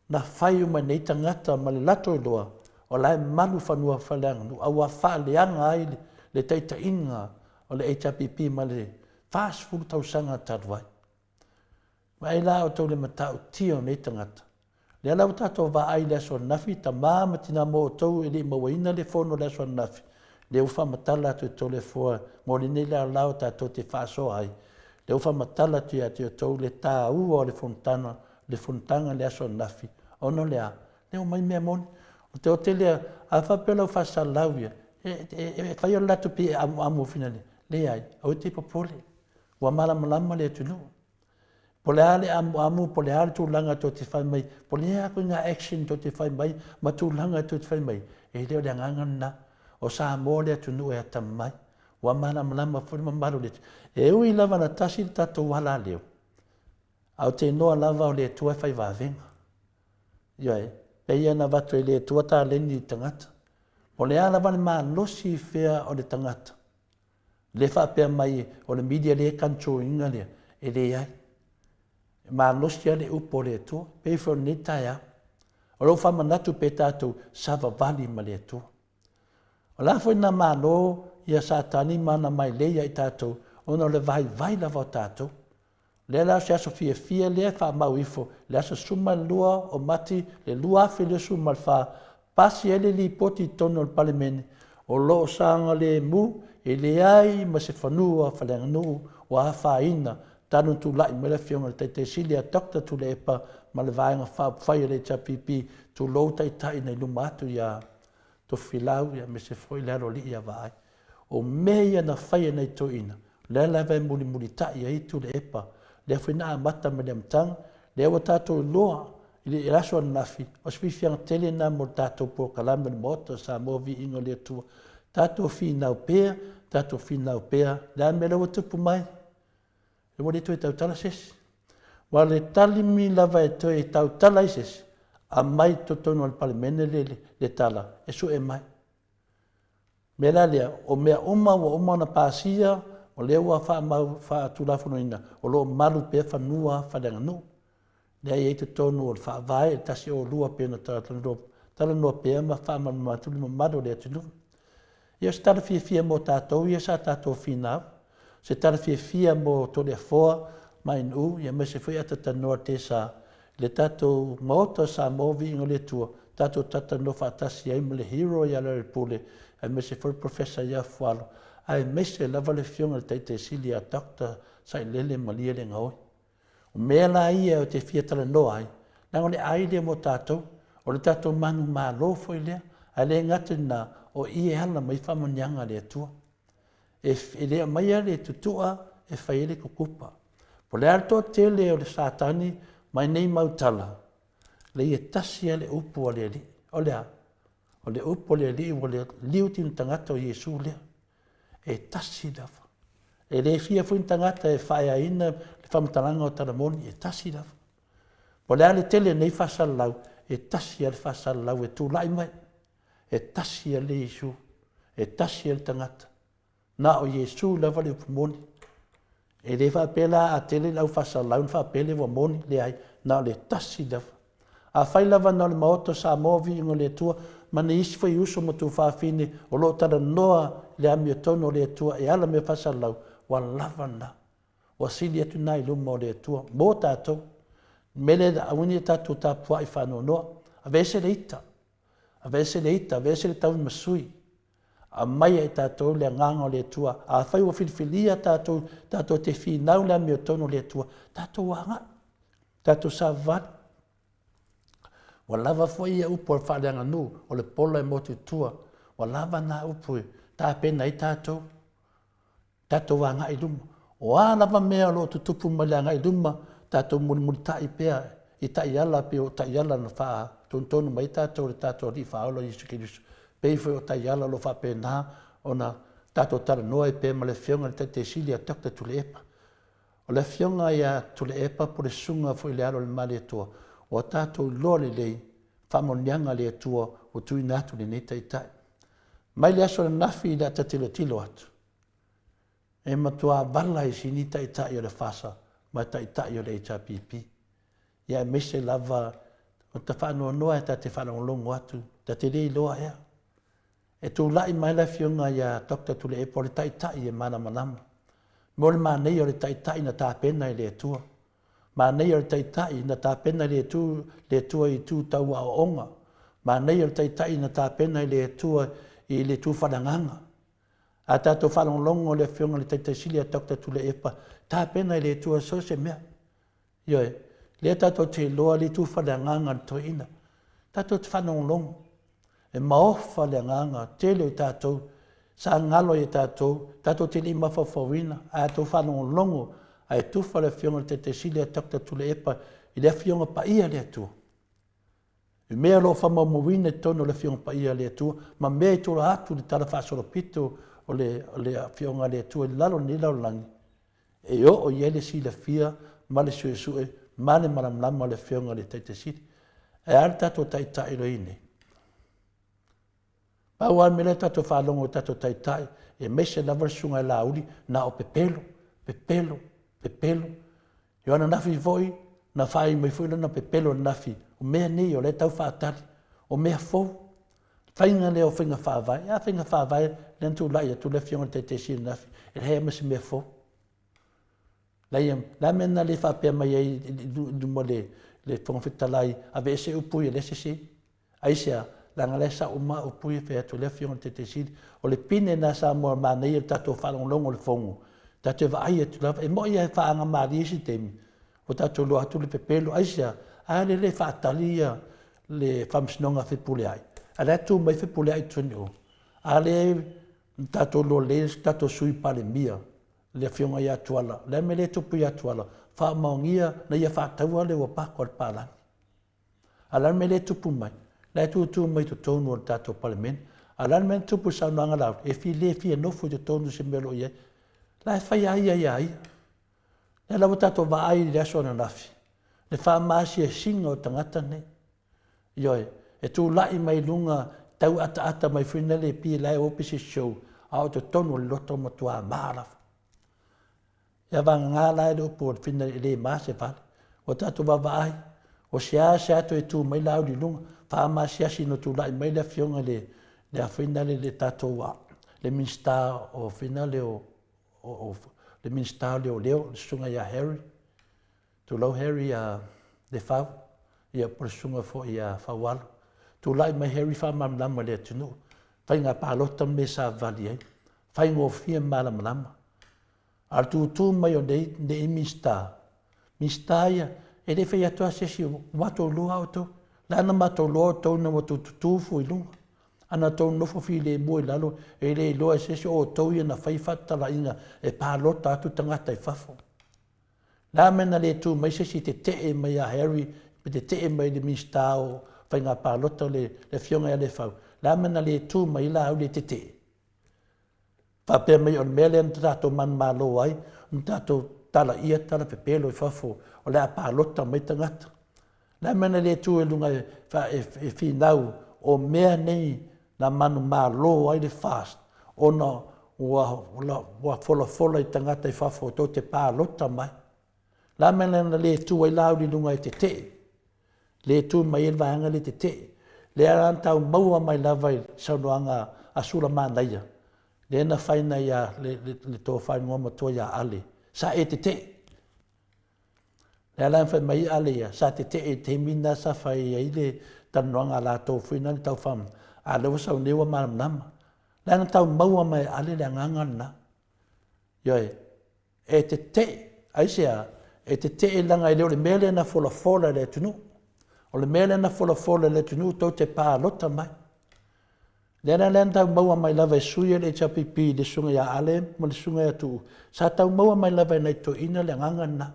na fai uma e nei tagata ma le latou iloa o la e malu fanua faaleaganuu a ua faaleaga ai le taitaiga o le HRPP ma le 40 tausaga talu ai. Vaai la outou i le matautia o nei tagata. Lea la ua tatou vaai i le aso ananafi, tama ma tina mo outou e le i mauaina le fono i le aso ananafi, lea ua faamatala atu e Toleafoa mo lenei laolao tatou te faasoa ai, lea ua faamatala atu ia te outou le taua o le fonotaga, le fonotaga i le aso ananafi, ona o le a? Lea ua aumai mea moni. O te ote lea, a faapea o lau faasalalau ia, e, e, e fai o le latou pei e amuamu finale. Leai, aua e te popole. Ua malamalama le atunuu. Po o le a le amuamu, po o le a le tulaga tou te fai mai, po o le a ituaiga action tou te fai mai ma tulaga tou te fai mai, e le o le agaga lena. O Samoa le atunuu e atamamai. Ua malamalama foi le mamalu o le atunuu. E ui lava na tasi le tatou alaleo, ae ou te iloa lava o le Atua e fai vavega. Ioe, pei ona avatu e le Atua taleni i le tagata. Po o le a lava le malosi fea o le tagata, Le faapea mai o le media lea e control ina lea, e leai. E malosi lava le upu a le Atua, pei foi o lenei taeao. O lou faamanatu pe tatou savavali ma le Atua. O le a foi na malo ia Satani ma ana mailei ia i tatou, ona o le vaivai lava o tatou. Lea la o se aso fiafia lea e faamau ifo le aso 12 o Mati le 2024, pasi ai le lipoti i totonu o le Palemene o lo o saogalemu e leai ma se fanua faaleaganuu ua afaina talu ona tulai mai le Afioga i le Taitai Sili ia Doctor Tuilaepa ma le Vaega Faaupufai a le HRPP, tulou Taitai na i luma atu ia Tofilau aemaise foi le Aloalii ia Vaai. O mea ia na fai e nai toeaiina, o lea lava e mulimulitai ai Tuilaepa, lea foi na amata mai le amataga, lea ua tatou iloa i le aso ananafi, o se fiafiaga tele lena mo le tatou polokalame o le Maota o Samoa Viiga o le Atua. Tatou finau pea, tatou finau pea, le a le mea lea ua tupu mai? Ua le toe tautala se isi. Aua o le talimi lava e toe tautala ai se isi, aumai i totonu o le Palemene le, le tala e sue mai. Mea la lea, o mea uma ua uma ona pasia, o lea ua faamau faatulafonoina, o lo o malu pea fanua faaleaganuu. Lea e i ai totonu o le Faavae 102 pei ona talanoa pea ma faamalamalama atu le mamalu o le atunuu. Ia o se tala fiafia mo tatou ia sa tatou finau, se tala fiafia mo Toleafoa ma Ainuu, ia aemaise foi Atatanoa Tesa le tatou Maota o Samoa Viiga o le Atua, tatou talatalanoa faatasi ai ma le hero ia Lealailepule, aemaise foi le Professor ia Fualo, aemaise lava le Afioga i le Taitai Sili ia Doctor Sailele Malielegaoi. O mea la ia ou te fia talanoa ai, Leaga o le ai lea mo tatou, o le tatou manumalo foi lea, ae le gata i lena, o i e ala mai ai faamanuiaga a le Atua. E, e le aumaia le tutua e fai ai le kukupa. Po o le a le toatele o le Satani mai nei mau tala, leai e tasi lava le upu a le Alii. O le a? O le upu a le Alii ua liu tino tagata o Iesu lea. E tasi lava. E le fia foi ni tagata e faaeaina le faamatalaga o tala moni, e tasi lava. Po o le a le tele o nei faasalalau, e tasi lava le faasalalau e tulai mai. E tasi lava le Iesu, e tasi lava le tagata. Na o Iesu lava le upu moni. E le faapea la a tele le au faasalalau ona faapea lea ua moni, leai, na o le tasi lava. Afai lava na o le Maota o Samoa viiga o le Atua ma ni isi foi uso ma tuafafine o lo o talanoa i le amiotonu o le Atua e ala mea faasalalau, ua lava lena. Ua sili atu lena i luma o le Atua mo tatou. O le mea lea, aua ne i tatou tapuai faanoanoa. Aveese le ita, aveese le ita, aveese le tauimasui. Aumai ia i tatou le Agaga o le Atua. Afai ua filifilia tatou, tatou te finau le amiotonu o le Atua, tatou agai, tatou savavali. Ua lava foi ia upu a le faaleaganuu, o le pola e motu i tua. Ua lava na upu e tapena ai tatou. tatou agai i luma. O a lava mea o lo o tutupu mai le agai i luma, tatou mulimulitai pea i taiala pei o taiala na faatonutonu mai ai tatou e le tatou Alii Faaola o Iesu Keriso, pei foi o taiala o lo o faapena ona tatou talanoa ai pea ma le Afioga i le Taitai Sili ia Doctor Tuilaepa. O le Afioga ia Tuilaepa po o le Susuga foi i le Alo o le Malietoa, ua tatou iloa lelei faamanuiaga a le Atua ua tuuina atu i lenei Taitai. Mai le aso ananafi i le ata tilotilo atu, e matua vala i sini taitai o le FASA ma taitai o le HRPP. Ia aemaise lava o ta faanoanoa e ta te faalogologo atu, ta te le iloa ea. E tulai mai le afioga ia Doctor Tuilaepa o le taitai e malamalama. Mo le manaia o le taitai na tapena e le Atua. Manaia o le Taitai na tapena e le le Atua i itu tau aoaoga. Manaia o le Taitai na tapena e le Atua i le itu faaleagaga. A tatou faalogologo i le Afioga i le Taitai Sili ia Doctor Tuilaepa, tapena e le Atua so o se mea. Ioe. Lea tatou te iloa le itu faaleagaga a le toeaina. Tatou te faalogologo. E maofa le agaga tele o i tatou sa galo ai e tatou, tatou te le i mafaufauina, ae a outou faalogologo ae tufa le Afioga i le Taitai Sili ia Doctor Tuilaepa i le Afioga Paia a le Atua, i mea o lo o faamaumauina i totonu o le Afioga Paia a le Atua ma mea i tua atu i le Tala Faasolopito o le, o le Afioga a le Atua i lalo o lenei lalolagi, e oo i ai le silafia ma le suesue ma le malamalama o le Afioga i le Taitai Sili. Ae a le tatou Taitai o i nei? Pau lava le mea lea tatou faalogo i tatou Taitai, aemaise lava le Susuga ia Laauli, na o pepelo, pepelo, pepelo. Ia ananafi foi, na faai mai foi lana pepelo ananafi, o mea nei o lea e tau faatali, o mea fou. Faiga lea o faiga faavae, a faiga faavae lea na tulai atu le Afioga i le Taitai Sili ananafi, e leai lava ma se mea fou. Leai, le a mea na le faapea mai ai i luma o le Fofoga Fetalai, aveese upu ia lea sese. Aisea? Leaga la e sao uma upu ia e fai atu e le Afioga i le Taitai Sili. O le pine lena Samoa manaia le tatou faalogologo i le Fono, tatou te vaai atu lava, e moni lava e faagamalie isi taimi, ua tatou iloa atu le pepelo. Aisea? A lea e le faatali ia le Faamasinoga a Fepuleai, a o la e tu mai Fepuleai i totonu i o. A lea na tatou iloa lelei le tatou Sui Palemia, le Afioga ia Tuala, o le a le mea lea e tupu ia Tuala? Faamaonia na ia faataua le uapato a le palagi. A o le a le mea lea e tupu mai? La e tutu mai i totonu o le tatou Palemene. A o le a le mea na tupu i le saunoaga a Laauli? E fia le fia nofo i totonu o se mea o lo o i ai. La e fai lava ia ia ia. Lea la ua tatou vaai i le aso ananafi, le faamaasiasiga o tagata nei. Ioe, e tulai mai i luga, tau ataata mai foi lea pei la e o pe se show, a o totonu o le loto matua ma lava. Ia vagana la e le upu o le fina e le ma se vale. Ua tatou vaavaai, o seasea toe tu mai Laauli i luga, faamaasiasi ina tulai mai le afioga i le, le a foi le, le tatou, le Minisita o fina le o, o, o le Minisita o Leoleo, le susuga ia Harry, tulou Harry ia Lefau, ia po o le susuga foi ia Faualo. Tulai mai Harry faamalamalama i le atunuu, faiga palota ma mea savavali ai, faigofie ma malamalama. A o le tutu mai o nei, nei Minisita, Minisita ia, E le fai atu a se isi, ua matou iloa outou. Le a na matou iloa outou ina ua outou tutu fu i luga. A na outou nofo filemu i lalo, e le iloa e se isi o outou ia na fai faatalaiga e palota atu tagata i fafo. Le a mea na le tu mai se isi e tetee mai ia Harry, pe tetee mai i le Minisita o Faiga Palota le Afioga ia Lefau, le a mea na le tu mai ai Laauli e tetee? Faapea mai o le mea lea na tatou manumalo ai, na tatou talaia tala pepelo i fafo o le a palota mai tagata. Le a mea na le tu i luga e, e, e finau o mea nei na manumalo ai le FAST ona ua, ua folafola i tagata i fafo tou te palota mai. Le a mea na le tu ai Laauli i luga e tetee? Le tu mai ai le vaega lea e tetee. Lea la na tau maua mai lava i saunoaga a Sulamanaia, lea na fai na ia le, le, le tofa i matua ia Ale, sa e tetee. Lea la na fai mai Ale ia, sa tetee i le taimi na sa fai ai le talanoaga a latou foi na le tau faa, a lea ua sau nei ua malamalama. Lea na tau maua mai e Ale le agaga lena. Ioe, e tetee. Aisea? E tetee leaga e le o le mea lea na folafola e le atunuu. O le mea lea na folafola e le atunuu tou te palota mai. Lea la lea na tau maua mai lava e sui o le HRPP le susuga ia Ale ma le susuga ia Tuuu, sa tau maua mai lava e nai toeaiina le agaga lena.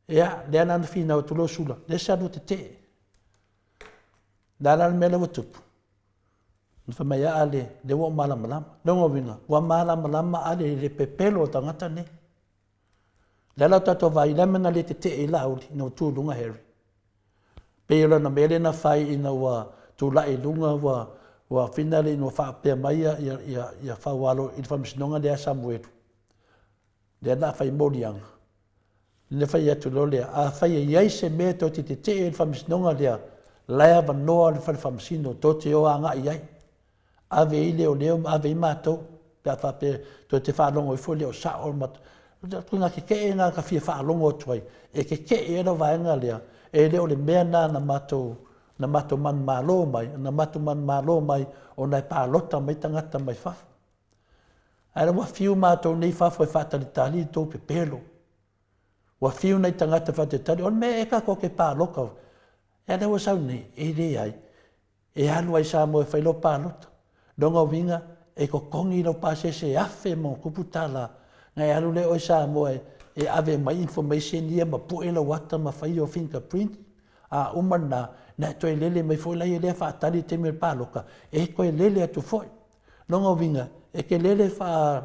Ia, lea la na finau atu loa Sula, lea sa lua tetee. Le a la le mea lea ua tupu? Na fai mai a Ale, lea ua ou malamalama. Lona uiga, ua malamalama Ale i le pepelo o tagata nei. Lea la o tatou vaai, le a mea na le tetee ai Laauli ina ua tu i luga Harry? Pei o lana mea lea na fai ina ua tulai i luga ua ua finale ina ua faapea mai ia, ia, ia, ia Faualo i le faamasinoga lea a Samuelu. Lea na fai moliaga. Na fai atu loa lea, afai e i ai se mea tou te tetee i le faamasinoga lea, la e avanoa le fale faamasino tou te o agai i ai. Ave i ai leoleo ma ave i ai matou, pe a faapea tou te faalogo ifo e le o sao ma ituaiga tetee lena ta fia faalogo atu ai, e tetee ai lau vaega lea, e le o le mea lena na matou na matou manumalo mai, na matou manumalo mai ona e palota mai tagata mai fafo. Ae ua fiu matou nei i fafo e faatalitali i tou pepelo. Ua fiu nai tagata faatalitali, o le mea ea tatou te palota. Ia lea ua sau nei, e leai. E alu ai Samoa e fai lau palota. Lona uiga, e totogi lau pasese e $1000+ na e alu lea oe Samoa e ave mai information ia ma pue lau ata ma fai your fingerprint. A uma lena, na e toe lele mai foi laia lea faatali i le taimi o le palota, e toe lele atu foi. Lona uiga, e te lele faa,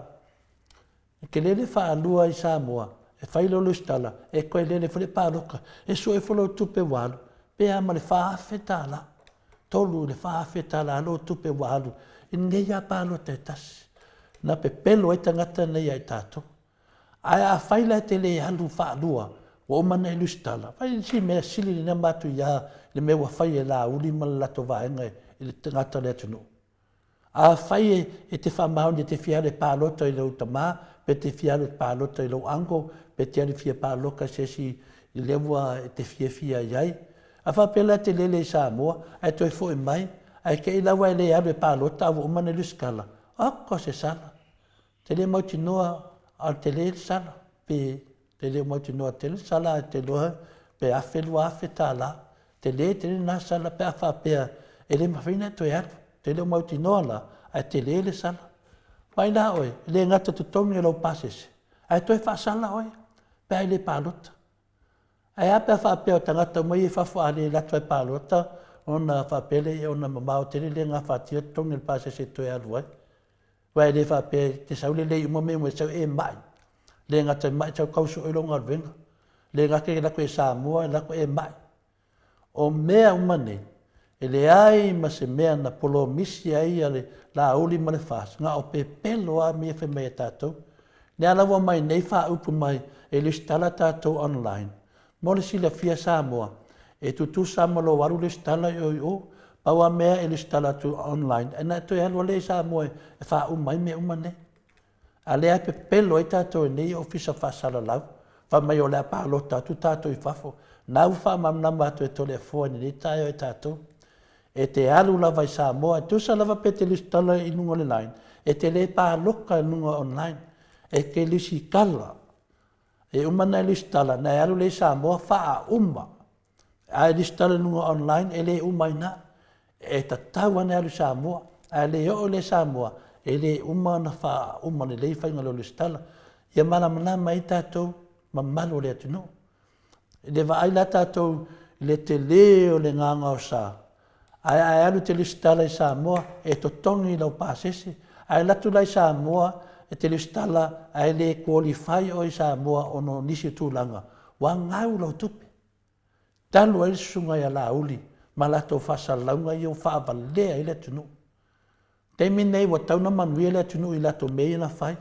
e te lele faalua i Samoa, e fai lou lesitala, e toe lele foi le palota, e sue foi lou tupe ua alu, pe a ma le $4,000, 3 i le $4,000 lou tupe ua alu i lenei lava palota e tasi. Na pepelo ai tagata nei ia i tatou. Ae afai la e te le alu faalua, ua uma ona e lesitala, fai si mea sili lena matuia le mea ua fai e Laauli ma le latou vaega i le tagata o le atunuu. Afai e te faamaoni e te fia alu e palota i lou tama, pe te fia alu e palota i lou uncle, pe te alu fia paloka i se isi i lea ua e te fiafia i ai. A faapea la e te lele i Samoa, ae toe foi mai, ae te i la ua e le alu e palota a ua uma ona e lusitala, oka se sala. Te le mautinoa a o le tele le sala, pe te le mautinoa tele le sala ae te iloa pe $1000 $2000. Tele tele lena sala pe a faapea e le mafai ona e toe alu. Te le o mautinoa la, ae tele le sala. Vaai la oe, e le gata i totogi o lau pasese, ae toe faasala oe pe a e le palota. Ae a pe a faapea o tagata uma ia i fafo a le alu atu lava e palota ona faapea lea ona mamao tele le gafatia totogi o le pasese e toe alu ai. Aua e le faapea e te sau lelei uma mea uma, e sau e mai. Le gata e mai, sau tau sue lou galuega. Le gata e alu atu e Samoa, e alu atu e mai. O mea uma nei, e leai ma se mea na polomisi ai a le Laauli ma le FAST, na o pepelo lava mea ia fai mai e tatou. Lea la ua mai nei faaupu mai e lesitala tatou online. Mo le silafia Samoa, e tutusa ma lou alu lesitala i o i o. Pau a mea e lesitala atu online, e na e toe alu lea i Samoa e faauma ai mea uma nei. A lea e pepelo ai tatou e nei ofisa faasalalau, fai mai o le a palota atu tatou i fafo. Na ua faamalamalama atu e Toleafoa i lenei taeao i tatou. E te alu lava i Samoa, e tusa lava pe te lesitala i luga o le line, e te le palota i luga online. E te lesitala. E uma ona e lesitala, ona e alu lea i Samoa faauma. A e lesitala i luga online, e le uma ai i ina. E tatau lava ona e alu i Samoa. A e le oo la i Samoa, e le uma ona faauma lelei faiga o lau lesitala. Ia malamalama ai tatou mamalu o le atunuu. I le vaai la tatou i le tele o le gaogaosa, ae a e alu e te lesitala i Samoa, e totogi lau pasese, a e alu atu la i Samoa e te lesitala ae le qualify oe i Samoa ona o nisi o tulaga, ua gau lau tupe. Talu ai le susuga ia Laauli ma latou faasalalauga ia ua faavalea ai le atunuu. Taimi lenei ua tatau ona manuia le atunuu i latou mea ia na fai.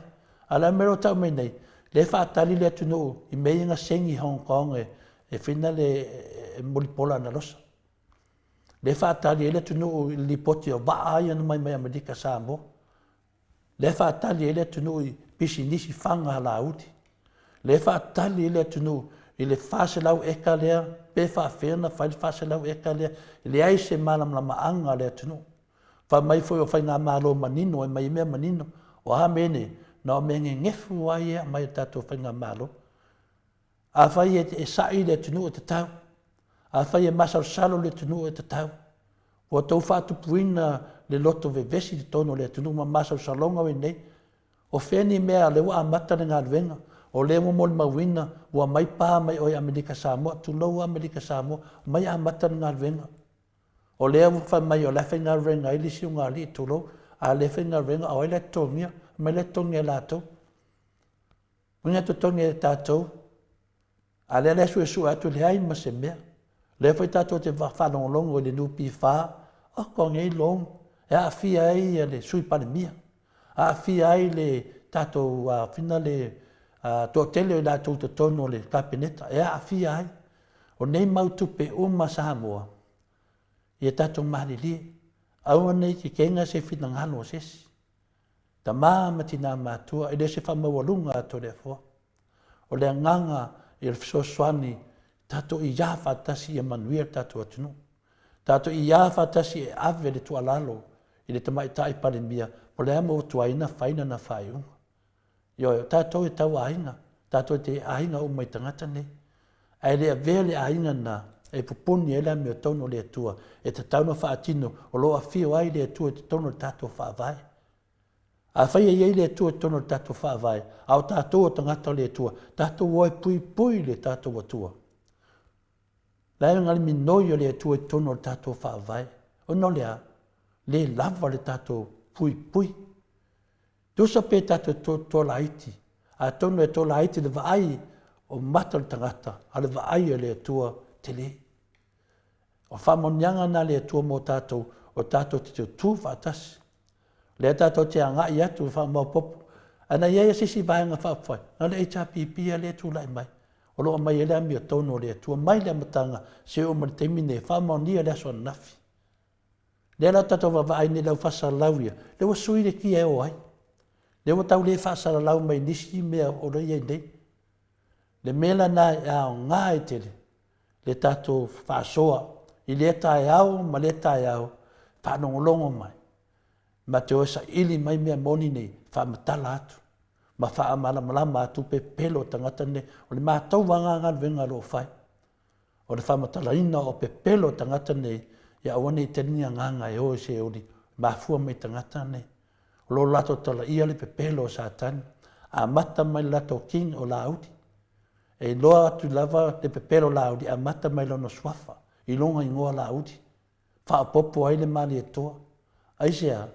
A o le a le mea lea ua tau mai nei? Lea e faatali le atunuu i mea ia na saini i Hong Kong e fina le e mulipola anarosa. Lea e faatali ai le atunuu i le lipoti o vaa ia na omai mai Amerika Samoa. Lea e faatali ai le atunuu i pisinisi faga alauli. Lea e faatali ai le atunuu i le 400 eka lea pe faafefea ona fai le 400 eka lea. E leai se malamalamaaga a le atunuu. Fai mai foi o faigamalo manino e aumai ai mea manino. O a mea nei? Na o mea nenefu lava ia e aumai e le tatou faigamalo. Afai e sa'i le atunuu e tatau. Afai e masalosalo le atunuu e tatau. Ua outou faatupuina le loto vevesi i totonu o le atunuu ma masalosaloga o i ai nei. O fea ni mea o lea ua amata le galuega, o lea ua molimauina ua aumai pa mai o i Amerika Samoa, tulou lava Amerika Samoa, omai amata le galuega. O lea ua fai mai o la e faigaluega ai le isi ulugalii, tulou, a o lea e faigaluega o ai la e totogia? Omai la e totogi e latou. Uiga e totogi e tatou, a o lea la e suesue atu e leai ma se mea. O lea foi tatou te faalogologo i le NPF, oka nei loan e aafia ai le Sui Palemia, aafia ai le tatou fina le toatele o i latou i totonu o le Kapeneta, e aafia ai. O nei mau tupe uma a Samoa, ia tatou malilie, aua ne i tetena se finagalo o se isi. Tama ma tina matutua, e le o se faamaualuga a Toleafoa. O le agaga ia le fesoasoani, tatou iā faatasi ia manuia le tatou atunuu. Tatou iā faatasi e ave le tuualalo i le Tamaitai Palemia po o le a le mea ua tuai ona fai lana faaiuga. Ioe, o tatou e tau aiga, tatou te aiga uma i tagata nei. Ae le avea le aiga lena e pupuni ai le amiotonu o le Atua e tatau ona faatino o lo o afio ai le Atua i totonu o le tatou Faavae. Afai e i ai le Atua i totonu o le tatou Faavae, a o tatou o tagata o le Atua, tatou o e puipui le tatou Atua. La e le minoi o le Atua i totonu o le tatou Faavae. Ona o le a? Le lava le tatou puipui. Tusa pe tatou toa laiti, atonu e toa laiti le vaai o mata o le tagata, a o le vaai o le Atua tele. O faamanuiaga na a le Atua mo tatou, o tatou te tutū faatasi. O lea tatou te agai atu e faamaopoopo. Ae na i ai se isi vaega faaupufai, na o le HRPP lava lea e tulai mai. O lo o aumai ai le amiotonu o le Atua mai le amataga seia oo mai i le taimi lenei, faamaonia le aso ananafi. Lea la tatou vaavaai nei i le au faasalalau ia, lea ua sui le kia e o ai. Lea ua tau le faasalalau mai nisi mea o lo o i ai nei. Le mea lena e aoga ai tele le tatou faasoa i lea taeao ma lea taeao, faalogologo mai, ma te o e saili mai mea moni nei, faamatala atu ma faamalamalama atu pepelo o tagata nei. O le matou lava galuega o lo o fai. O le faamatalaina o pepelo o tagata nei, ia aua ne i tali ni agaga e o i Seoli, mafua mai i tagata nei. O lo latou talaia le pepelo o Satani, amata mai le latou king o Laauli. E iloa atu lava le pepelo o Laauli, amata mai lona suafa, i lona igoa Laauli. Faaopoopo ai le Malietoa. Aisea?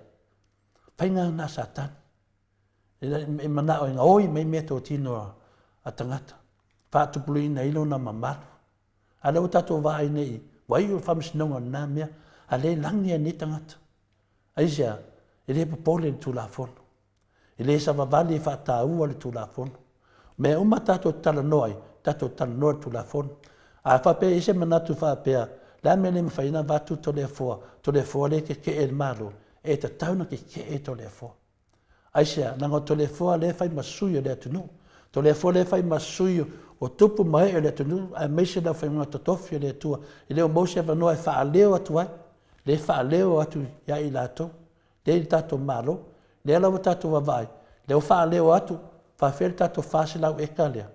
Faiga lena a Satani. E manao e gaoi mai meatotino a tagata, faatupuluina ai lona mamalu. A o lea ua tatou vaai nei, ua iu le faamasinoga o lena mea, a o lea e lagi lava nei tagata. Aisea? E le popole i le Tulafono. E le savavali e faataua le Tulafono. O mea uma tatou te talanoa ai, tatou talanoa i le Tulafono. A faapea e i ai se manatu faapea, o le a le mea e le mafai ai ona avatu Toleafoa, Toleafoa lea e tetee i le Malo, e tatau ona tetee Toleafoa. Aisea? Leaga o Toleafoa lea e fai ma sui o le atunuu. Toleafoa lea e fai ma sui o tupu ma ee o le atunuu, aemaise le aufaigaluega totofi a le Atua. E le o maua se avanoa e faaleo atu ai, lea e faaleo atu ia i latou, lea i le tatou Malo. Lea la ua tatou vaavaai, lea ua faaleo atu, faapefea le tatou 400 eka lea?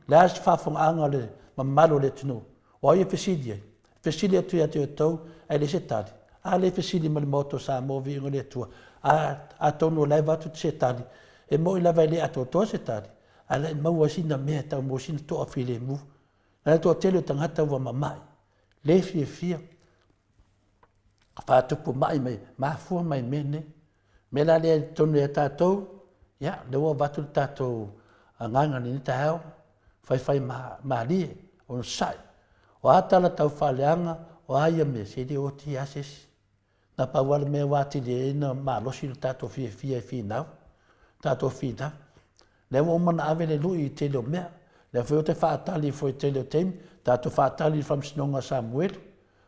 Le a se faafofogaaga a le mamalu o le atunuu? O ai e fesili ai? E fesili atu ia te outou, ae leai se tali. A lea e fesili ma le Maota o Samoa, viiga o le Atua. A, atonu o la e avatu se tali, e moni lava e le atoatoa se tali, ae la e maua ai sina mea e tau maua sina toafilemu. Na le toatele o tagata ua mamai, le fiafia, faatupu mai mai, mafua mai mea nei. Mea la lea i totonu ia tatou, ia, lea ua avatu le tatou agaga i lenei taeao, faifai malie, onosai. O a tala tau faaleaga, o a ia mea, se le oti lava se isi. Na pau lava le mea ua atili ai ona malosi lo tatou fiafia e finau, tatou finau. Lea ua uma ona ave le lui i le tele o mea. Lea foi ou te faatali foi i le tele o taimi, tatou faatali i le faamasinoga a Samuelu.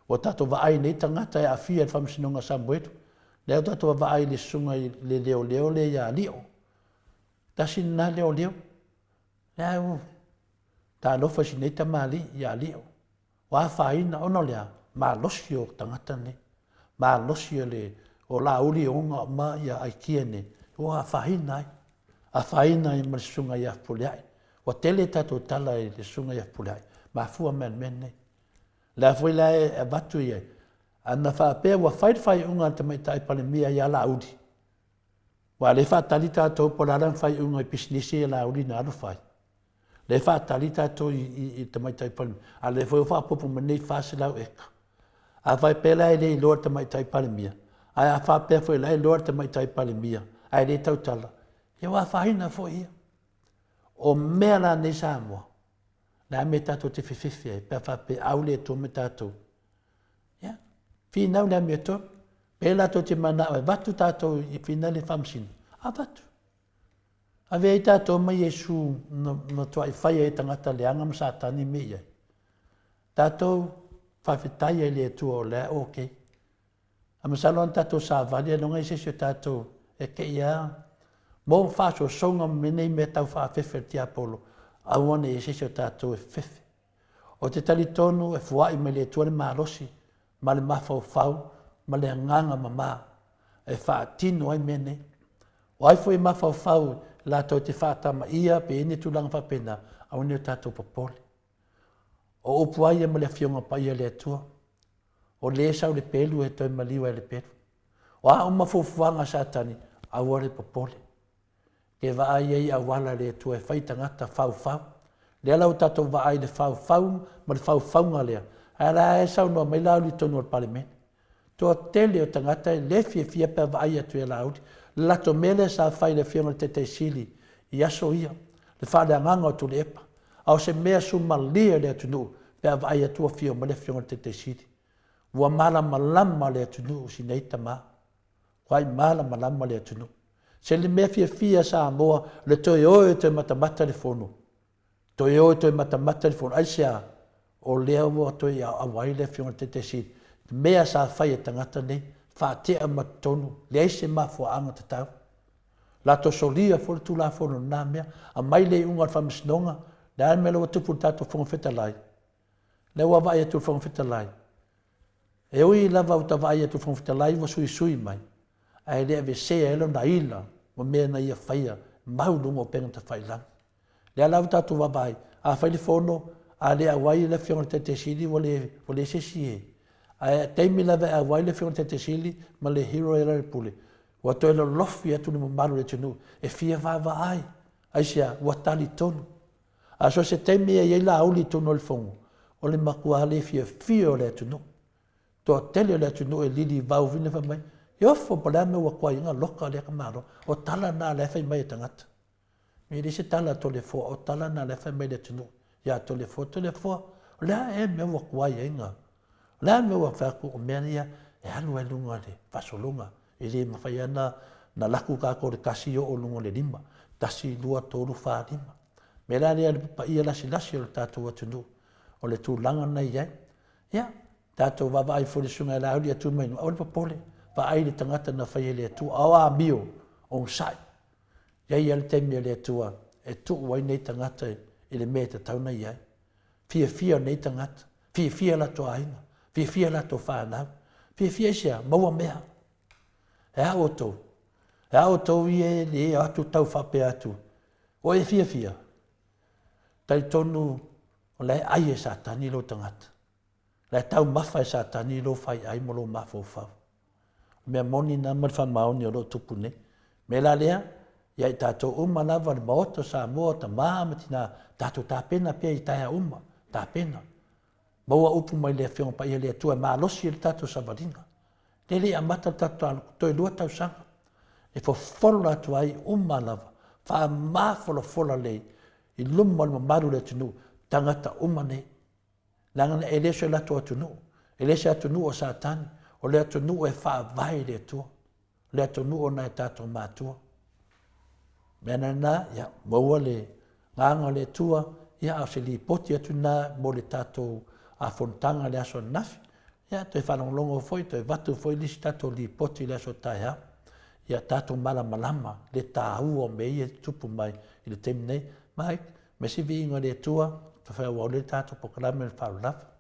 Ua tatou vaai nei tagata e aafia i le faamasinoga a Samuelu. Lea ua tatou vaavaai i le susuga i le leoleo lea ia Lio. Tasi lena leoleo. Lea ua talofa i si nei tamalii ia Lio. Ua afaina ona o le a? Malosi o tagata nei. Malosi o le o Laauli e oga uma ia aikia nei, ua afaina ai. Afaina ai ma le susuga ia Fepuleai. Ua tele tatou tala i le susuga ia Fepuleai, mafua mai le mea lenei. Le a foi la e avatu i ai, ana faapea ua fai le faaiuga a le tamaitai Palemia ia Laauli, aua o lea e faatali tatou po o le a lana faaiuga i pisinisi ia Laauli na alu fai. Lea e faatali tatou i le Tamaitai Palemia, a o lea foi ua faaopoopo mai nei 400 eka. A faapea la e le iloa e le Tamaitai Palemia, ae a faapea foi o la e iloa e le Tamaitai Palemia ae le tautala, ia ua afaina foi ia. O mea la nei Samoa, le a mea tatou te fefefe ai pe a faapea au le Atua ma tatou. Ia, finau le amiotonu. Pe latou te manao e avatu tatou i finau le faamasino, avatu. Avea ai tatou ma Iesu na matuai fai ai e tagata leaga ma Satani mea i ai. Tatou faafetai ai i le Atua o lea okay. A masalo ana tatou savali ailoga i se isi o tatou e te i a mo faasoasoga ma nei mea tau faafefe a le tiapolo, aua ne i i se isi o tatou e fefefe. Ou te talitonu e fua'i mai le Atua le malosi ma le mafaufau ma le agaga mamā e faatino ai mea nei. O ai foi e mafaufau latou te faatamaia pe i ai ni tulaga faapena, aua ne i o tatou popole. O upu lava ia ma le Afioga Paia a le Atua, o le sau le pelu e toe maliu ai le pelu. O a uma fuafuaga a Satani, aua le popole. Ke vaai ai i auala a le Atua e fai tagata faufau. Lea la ua tatou vaai i le faufau ma le faufauga lea, ae la e saunoa mai Laauli i totonu o le Palemene. Toatele o tagata e le fiafia pe a vaai atu ia Laauli. Le latou mea lea sa fai i le Afioga i le Taitai Sili i aso ia, le faaleagaga o Tuilaepa. A o se mea sumalie o le atunuu pe a vaai atu ua afio mai le Afioga i le Taitai Sili. Ua malamalama le atunuu i si nei tama. Ua malamalama le atunuu. Se le mea fiafia Samoa le toe o e toe matamata le fono. Toe o e toe matamata le fono. Aisea? O lea ua toe auai le Afioga i le Taitai Sili. Mea sa fai e tagata nei, faatea ma totonu, leai se mafuaaga tatau. Latou solia foi le Tulafono i lena mea. Aumai le iuga o le Faamasinoga, le a le mea la ua tupu i le tatou Fofoga Fetalai? Lea ua vaai atu i le Fofoga Fetalai. E ui lava ua ta vaai atu i le Fofoga Fetalai ua suisui mai, ae le avesea ai lona ila ma mea na ia faia mau i luga o upega tafailagi. Lea la ua tatou vaavaai, a fai le fono, a le auai le Afioga i le Taitai Sili ua le, ua leai se isi e. Ae taimi lava e auai le Afioga i le Taitai Sili ma le Hero e Lealailepule, ua toe lolofi atu le mamalu o le atunuu e fia vaavaai. Aisea? Ua talitonu. A so o se taimi e i ai Laauli i totonu o le Fono, o le matua le fiafia o le atunuu. Toatele o le atunuu e lili vau vina fai mai, e ofo po o le a mea ua tuai loka lea ka Malo. O tala na la e fai mai e tagata. E leai se tala a Toleafoa, o tala na la e fai mai le atunuu ia Toleafoa. Toleafoa, o le a ea mea ua tuai ai na? O le a mea ua fai atu o mea ia e alu ai luga le faasologa. E le mafai lava na laku tatou le tasi oo luga o le lima. Tasi, lua, tolu, fa, lima. Mea la lea le paia lasilasi o le tatou atunuu o le tulaga na i ai. Ia, tatou vaavaai foi i le susuga ia Laauli Atumainu, aua le popole, vaai i le tagata na fai e le Atua. A o amio, onosai. E i ai lava le taimi a le Atua e tuu ai nei tagata i le mea e tatau ona i ai. Fiafia nei tagata, fiafia latou aiga, fiafia latou fanau, fiafia aisea? Maua mea. E a outou? E a outou ia e le atu tau faapea atu, o e fiafia? Talitonu o la e ai e Satani lou tagata. O la e taumafa e Satani lou faiai ma lou mafaufau. O mea moni na ma le faamaoni o lo o tupu nei. Mea la lea, ia i tatou uma lava le Maota o Samoa, tama ma tina, tatou tapena pea i taeao uma, tapena. Maua upu mai le Afioga Paia le Atua e malosi ai le tatou savaliga. Lea le i amata le tatou taloka, toe lua tausaga. E fofolo atu ai uma lava, faamafolafola lelei i luma o le mamalu o le atunuu, tagata uma nei. Leaga e le o se latou atunuu, e le se atunuu o Satani, o le atunuu e faavae i le Atua, o le atunuu o nai tatou matua. Mea lena, ia, maua le agaga o le Atua, ia, a o se lipoti atu lena mo le tatou fonotaga i le aso ananafi. Ia, toe faalogologo foi, toe avatu foi le isi tatou lipoti i le aso taeao. Ia tatou malamalama le taua o mea ia e tutupu mai i le taimi nei. Mike, me se viiga o le Atua, faaauau le tatou polokalame o le faalavelave.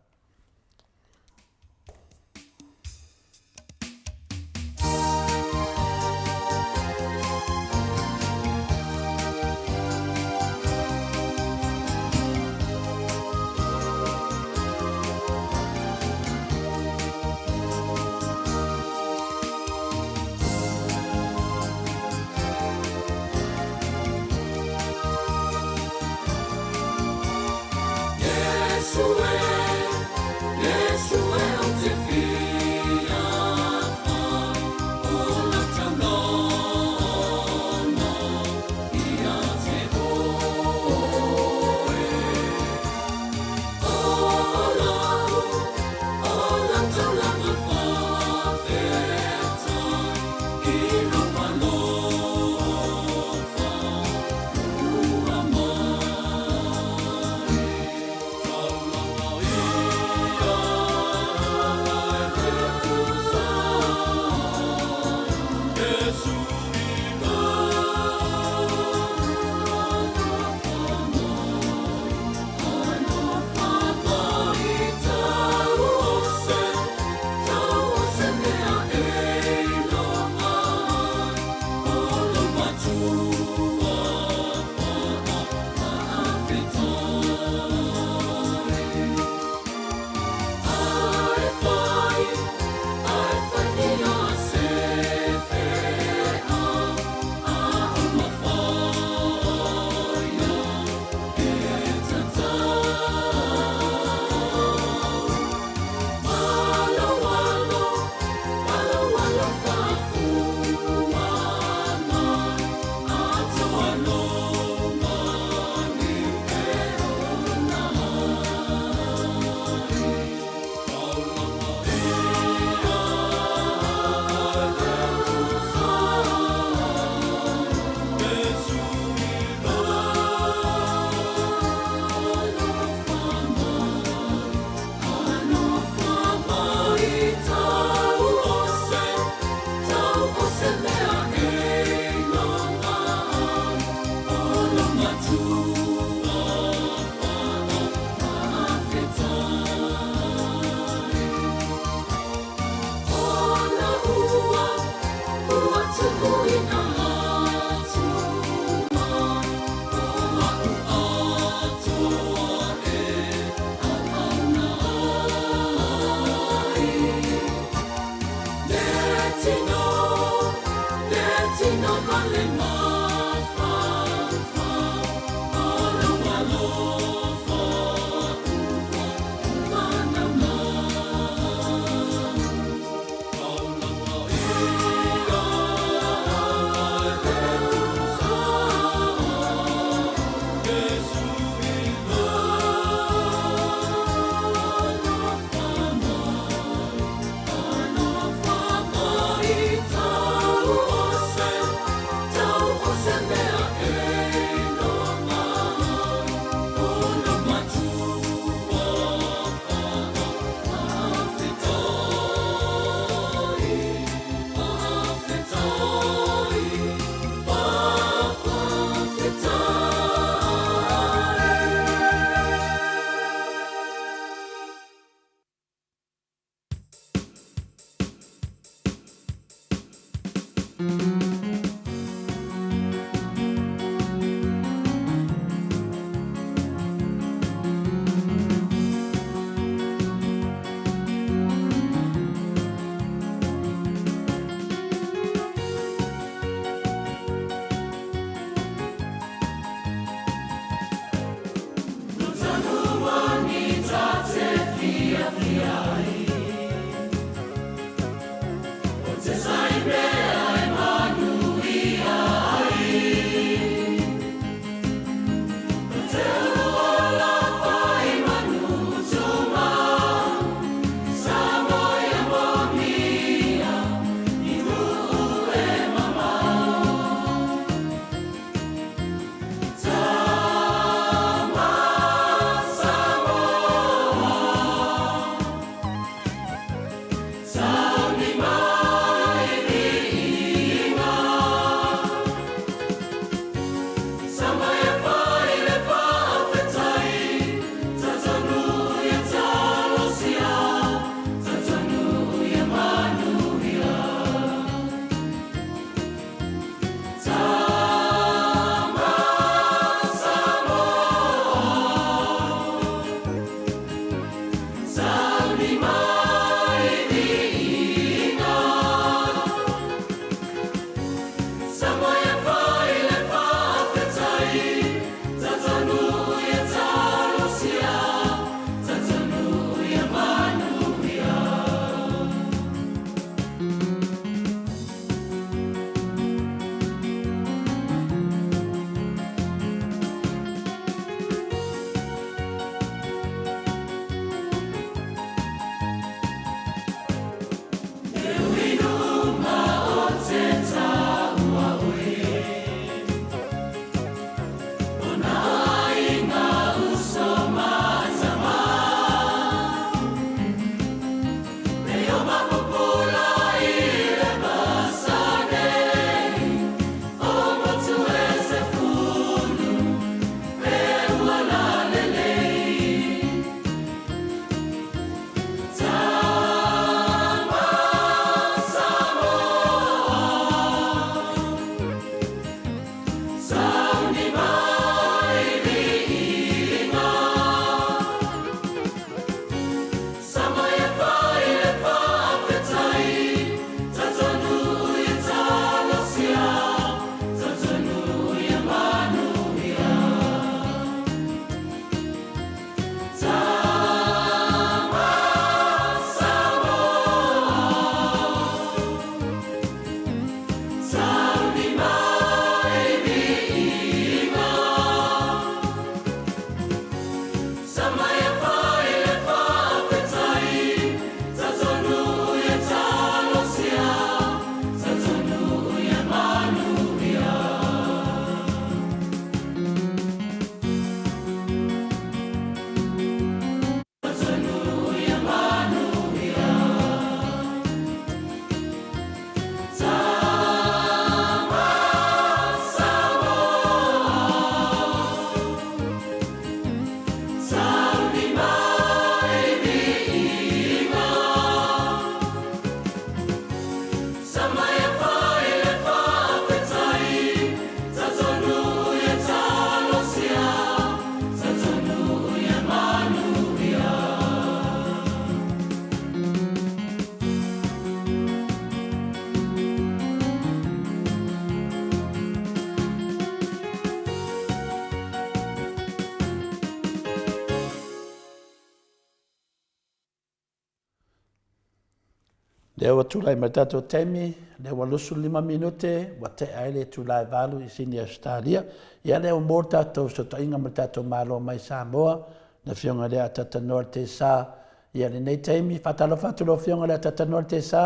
Lea ua tulai mai le tatou taimi, lea ua 25 minute, ua tea ai le itula e 8 i Sini Ausetalia. Ia lea ua maua le tatou fesootaiga ma le tatou Malo mai Samoa, le Afioga i le Atatanoa le Tesa. Ia lenei taimi, faatalofa atu lau Afioga i le Atatanoa le Tesa.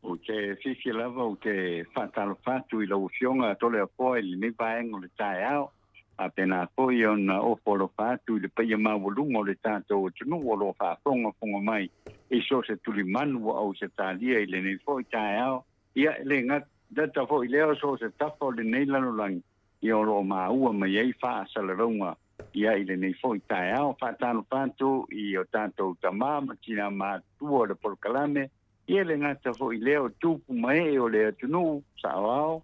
Ou te fiafia lava ou te faatalofa atu i lau Afioga Toleafoa i lenei vaega o le taeao, faapena foi ona ofo alofa atu i le paia maualuga o le tatou atunuu o lo o faafogafoga mai i so o se tulimanu ua ausetalia i lenei foi taeao. Ia, e le gata foi i lea o so o se tafa o lenei lalolagi, ia o lo o maua mai ai faasalalauga ia i lenei foi taeao. Faatalofa atu i o tatou tama ma tina matutua o le polokalame, ia le gata foi lea o tupu ma ee o le atunuu saoao,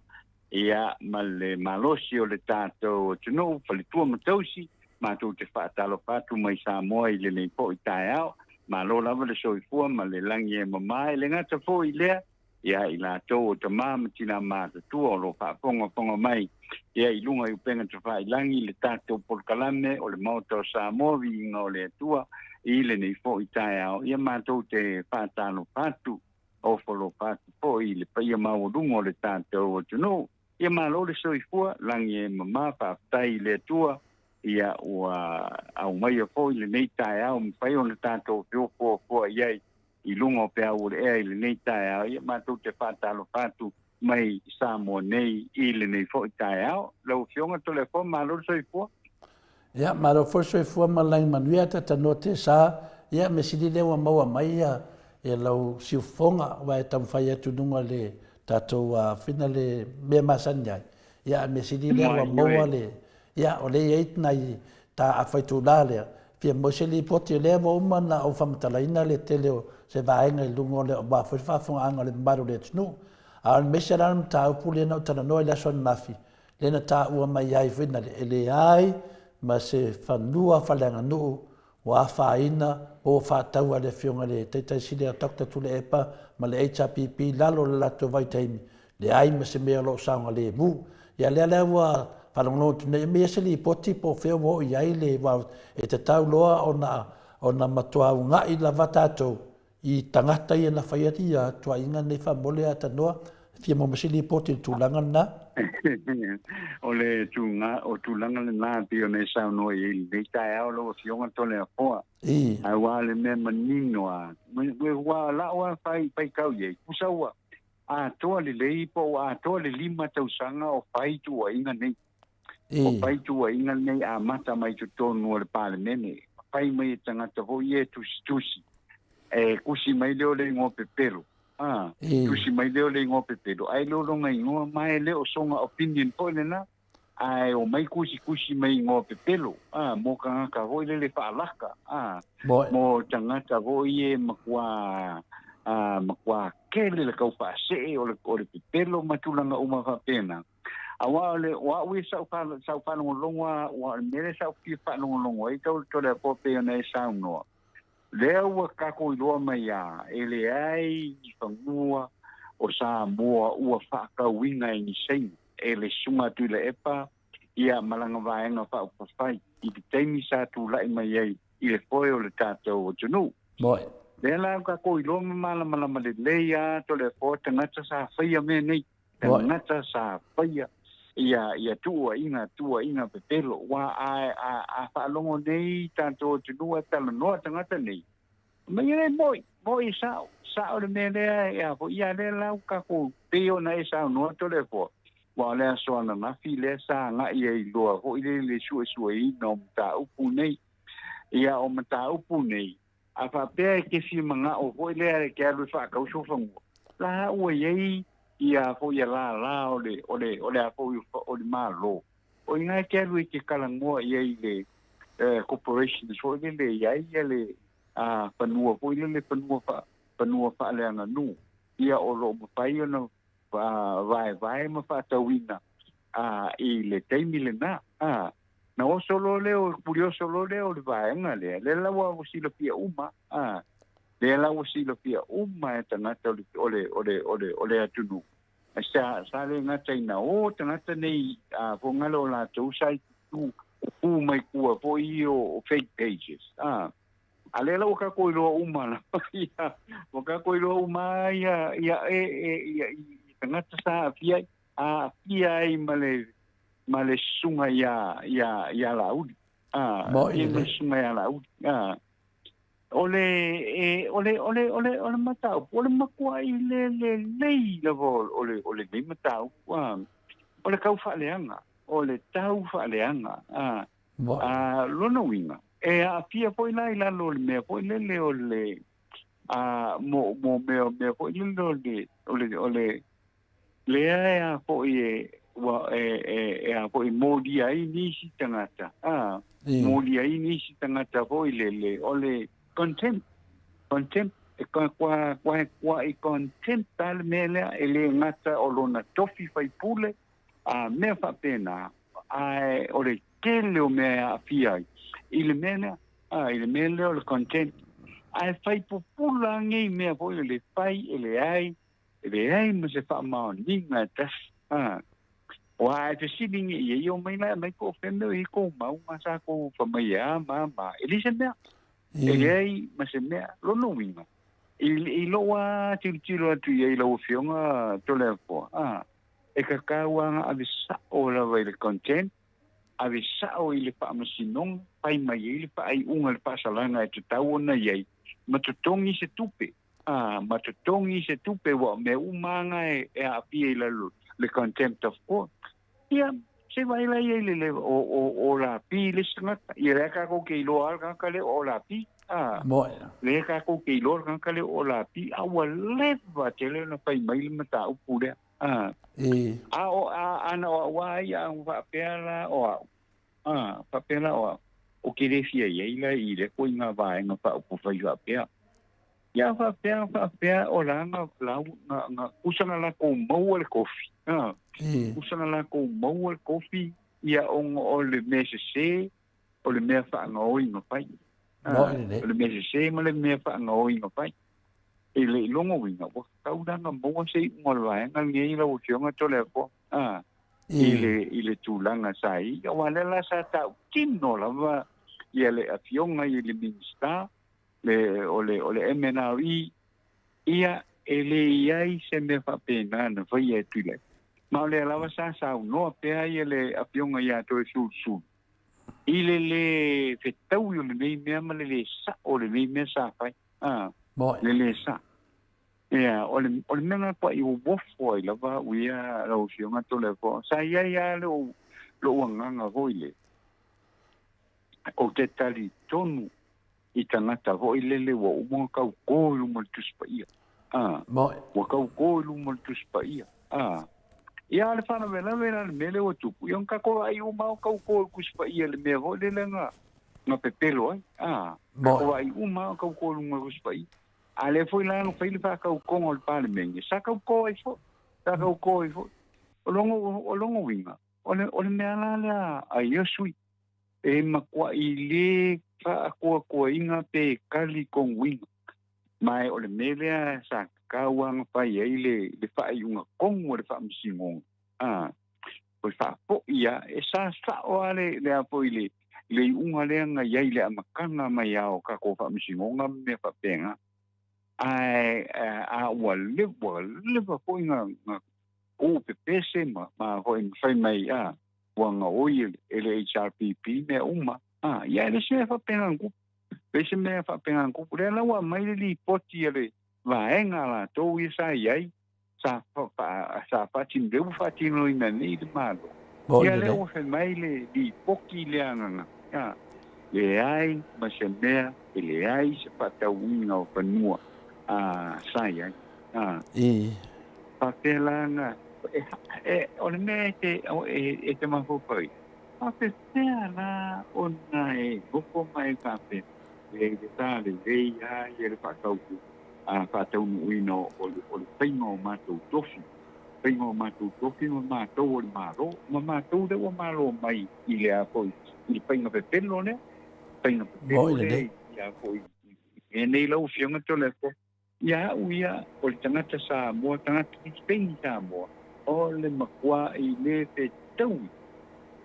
ia ma le malosi o le tatou atunuu, faletua ma tausi, matou te faatalofa atu mai Samoa i lenei foi taeao. Malo lava le soifua ma le lagi e mama, e le gata foi lea, ia i latou o tama ma tina matutua o lo o faafogafoga mai ia i luga i upega tafailagi le tatou polokalame o le Maota o Samoa, Viiga o le Atua, i lenei foi taeao. Ia matou te faatalofa atu, ofo alofa atu foi i le paia maualuga o le tatou atunuu. Ia malo le soifua, lagi e mama, faafetai i le Atua, ia ua aumaia foi lenei taeao mafai ona tatou feofoafoa'i ai i luga o peau o le ea i lenei taeao. Ia matou te faatalofa atu mai Samoa nei i lenei foi taeao. Lau Afioga Toleafoa, malo le soifua. Ia, malo foi le soifua ma le lagi manuia, Tatanoa Tesa. Ia, mea sili lea ua maua mai ia e lau siufofoga, aua e taumafai atu i luga o le tatou fina le mea masani ai. Ia, a mea sili lea ua maua le, ia, o lea e i ai nai taafa itula lea, fia maua se lipoti, o lea ua uma ona ou faamatalaina le tele o se vaega i luga o le, aua foi le faafofogaaga a le mamalu o le atunuu. A o le aemaise la le mataupu lea na ou talanoa i le aso ananafi, lea na taua mai ai foi na le, e leai ma se fanua faaleaganuu ua afaina po ua faataua e le Afioga i le Taitai Sili a Doctor Tuilaepa ma le HRPP i lalo o le latou vaitaimi, leai ma se mea o lo o saogalemu. Ia lea la ua faalogologo atu nei, aumai se lipoti po o fea ua oo i ai le, aua e tatau loa ona ona matua una'i lava tatou i tagata ia na faia ia tuuaiga nei faamolemole a tanoa fia maua mai se lipoti i le tulaga lena. O le tulaga, o tulaga lena e pei ona e saunoa i ai i lenei taeao lau Afioga Toleafoa. Aua le mea manino lava, ua la'u lava faitau i ai, tusa ua atoa lelei po ua atoa le 5 tausaga o fai tuuaiga nei. O fai tuuaiga nei amata mai totonu o le Palemene, fai mai e tagata foi ia e tusitusi. E tusi mai lea o le igoa pepelo. A, tusi mai lea o le igoa pepelo, ae le o lona igoa, ma e le o sona opinion foi lena. Ae omai tusitusi mai igoa pepelo, a, mo tagata foi lele faalaka, a, mo tagata foi ia e matua, a, matua tele le tau faasee o le, o le pepelo ma tulaga uma faapena. Aua o le, o au ia sa ou sa ou faalogologo lava, aua o le mea lea sa ou fia faalogologo ai Toleafoa pei ona e saunoa, lea ua tatou iloa mai lava, e leai ni fanua o Samoa ua faatauina e ni Saina, e le Susuga Tuilaepa ia ma lana Vaega Faaupufai i le taimi sa tulai mai ai i le foe o le tatou atunuu. Lea la ua tatou iloa ma malamalama lelei lava Toleafoa tagata sa faia mea nei. Tagata sa faia ia ia tuuaiga tuuaiga pepelo ua a a a faalogo nei tatou atunuu e talanoa tagata nei mai e moi moi sao sao le mea lea e a foi ia lea la ua tatou pei ona e saunoa Toleafoa ua o le aso ananafi lea sa agai ai loa foi le le suesueina o mataupu nei ia o mataupu nei A faapea e te fia manao foi lea e te alu e faatau sou fanua, la ua i ai ia foi ia lālā o le, o le, o le a foi o le Malo. O i ina e te alu e te talanoa i ai i le corporations foi lele e i ai ia le fanua foi lele fanua faa, fanua faaleaganuu. Ia o lo o mafai ona vaevae ma faatauina i le taimi lena. Na oso loa lea, pulioso loa lea o le vaega lea, lea la ua silafia uma, a, lea la ua silafia uma e tagata o le, o le, o le, o le, o le atunuu. Sa, sa le gata ina o tagata nei, a, po galo o latou sa i tu, tu mai tua foi o, o fake pages, a. A lea la ua tatou iloa uma lava ia, ua tatou iloa uma ia, ia e, e, ia, i tagata sa aafia ai, aafia ai ma le, ma le susuga ia, ia, ia Laauli. A, Mo'i ia ma le lelei. susuga ia Laauli. A, o le, e, o le, o le, o le, o le mataupu, o le matuai le lelei lava o, o le, o lenei mataupu. A, o le tau faaleaga, o le tau faaleaga. A, Mo'i. a, lona uiga, e aafia foi la i lalo o le mea foi lele o le, a, mo, mo mea, mea foi lele o le, o le, o le, lea e a foi e, ua, e, e, e a foi molia ai nisi tagata, a, molia ai nisi tagata foi lele, o le contempt, contempt, e kua, kua, kua, kua i contempt a le mea lea, e le gata o lona tofi faipule, a mea faapena, ae o le tele o mea e aafia ai i le mea lea, a, i le mea lea o le contempt. Ae fai pupula nei mea foi le fai e leai, e leai ma se faamaoniga e tasi. A, aua e fesili nei i ai, omai la e aumai po o fea mea o i ai kou mauga sa kou fai mai e a ma a ma a. E leai se mea. E leai ma se mea. Lona uiga, i, i lou lava tilotilo atu i ai i lau Afioga Toleafoa, a, e tatau lava ona ave sao lava i le content, ave sao i le faamasinoga, fai mai ai le faaiuga i le faasalaga e tatau ona i ai, ma totogi se tupe. A, ma totogi se tupe, aua o mea uma lava na e, e aafia i lalo le contempt of court. Ia, se vaai la i ai le, le o, o, o Lapi le isi tagata. Ia lea tatou te iloa lava le tagata lea o Lapi. A, Mo'i. lea tatou te iloa le tagata lea o Lapi, a ua leva tele ona fai mai le mataupu lea. A, a o, a, ana o au lava ia, a faapea la o au, a, faapea la o au, ou te le fia i ai la i lea ituaiga vaega faaupufai faapea. Ia faapea, faapea o la na, la, na, na, tusa na latou maua le tofi, a, tusa na latou maua le tofi, ia ona o le mea sese, o le mea faagaoi na fai. A, Mo'i lelei. o le mea sese ma le mea faagaoi na fai. E le i lona uiga, ua tatau la ona maua se iuga o le vaega lenei lau Afioga Toleafoa, a, i le, i le tulaga sa i ai. Aua o lea la sa tautino lava ia le Afioga i le Minisita, le, o le, o le MNRE, ia, e le i ai se mea faapena na faia e Tuilaepa. Ma o lea lava sa saunoa pea ia le Afioga ia Toesulusulu, i le lē fetaui o lenei mea ma le lē sa'o o lenei mea sa fai. A, Mo'i. le lē sa'o. Ia, o le, o le mea na tua'i uofo ai lava au ia lau Afioga Toleafoa, sa i ai lava lou, lou agaga foi lea, ou te talitonu i tagata foi lele ua uma ona tautō i luma o le Tusi Paia. A, Mo'i. ua tautō i luma o le Tusi Paia. A, ia a o le faalavelave la i le mea lea ua tupu, ia ona tatou vaai uma lava o tautō i le Tusi Paia i le mea foi lele na, na pepelo ai. A, tatou Mo'i. vaai uma lava o tautō i luga o le Tusi Paia. A lea foi la na fai le faatautoga o le Palemene, sa tautō ai foi, sa tautō ai foi. O lona, o lona uiga, o le, o le mea la lea a ia sui usufono, e matuai le faakoakoaina pe tali tonuina. Ma o le mea lea sa tatau lava ona fai ai le, le faaiuga tonu a le Faamasinoga, a, o le faafoi lava, e sa sao lava le, le a foi le, le iuga lea na i ai i le amataga mai lava o tatou Faamasinoga ma mea faapena. Ae, a ua leva, ua leva foi na, na uu pepese ma, ma foi ma fai mai, a, ua gaoi e le HRPP mea uma. A, ia e le isi mea faapena na tupu. Le isi mea faapena na tupu. Lea la ua aumai le lipoti a le vaega a latou ia sa i ai, sa, sa faatino, lea ua faatinoina nei le Malo. Mo'i Ia lea lelei. ua fai mai le lipoti lea na, a, leai ma se mea, e leai se faatauina o fanua a, sa i ai. A, faapea la na, e, e, o le mea e te, e, e te mafaufau ai, faapefea la ona e nofo ma e faapea, e le sa lelei lava ia le faatau, a, faataunuuina o le, o le faiga o matou tofi, faiga o matou tofi ma matou o le Malo, ma matou lea ua malo mai i le a foi, i le faiga pepelo lea, faiga Mo'i pepelo lea lelei. i a foi, i mea nei lau Afioga Toleafoa. Ia au ia, o le tagata Samoa, tagata Spain Samoa, o le matuai le fetaui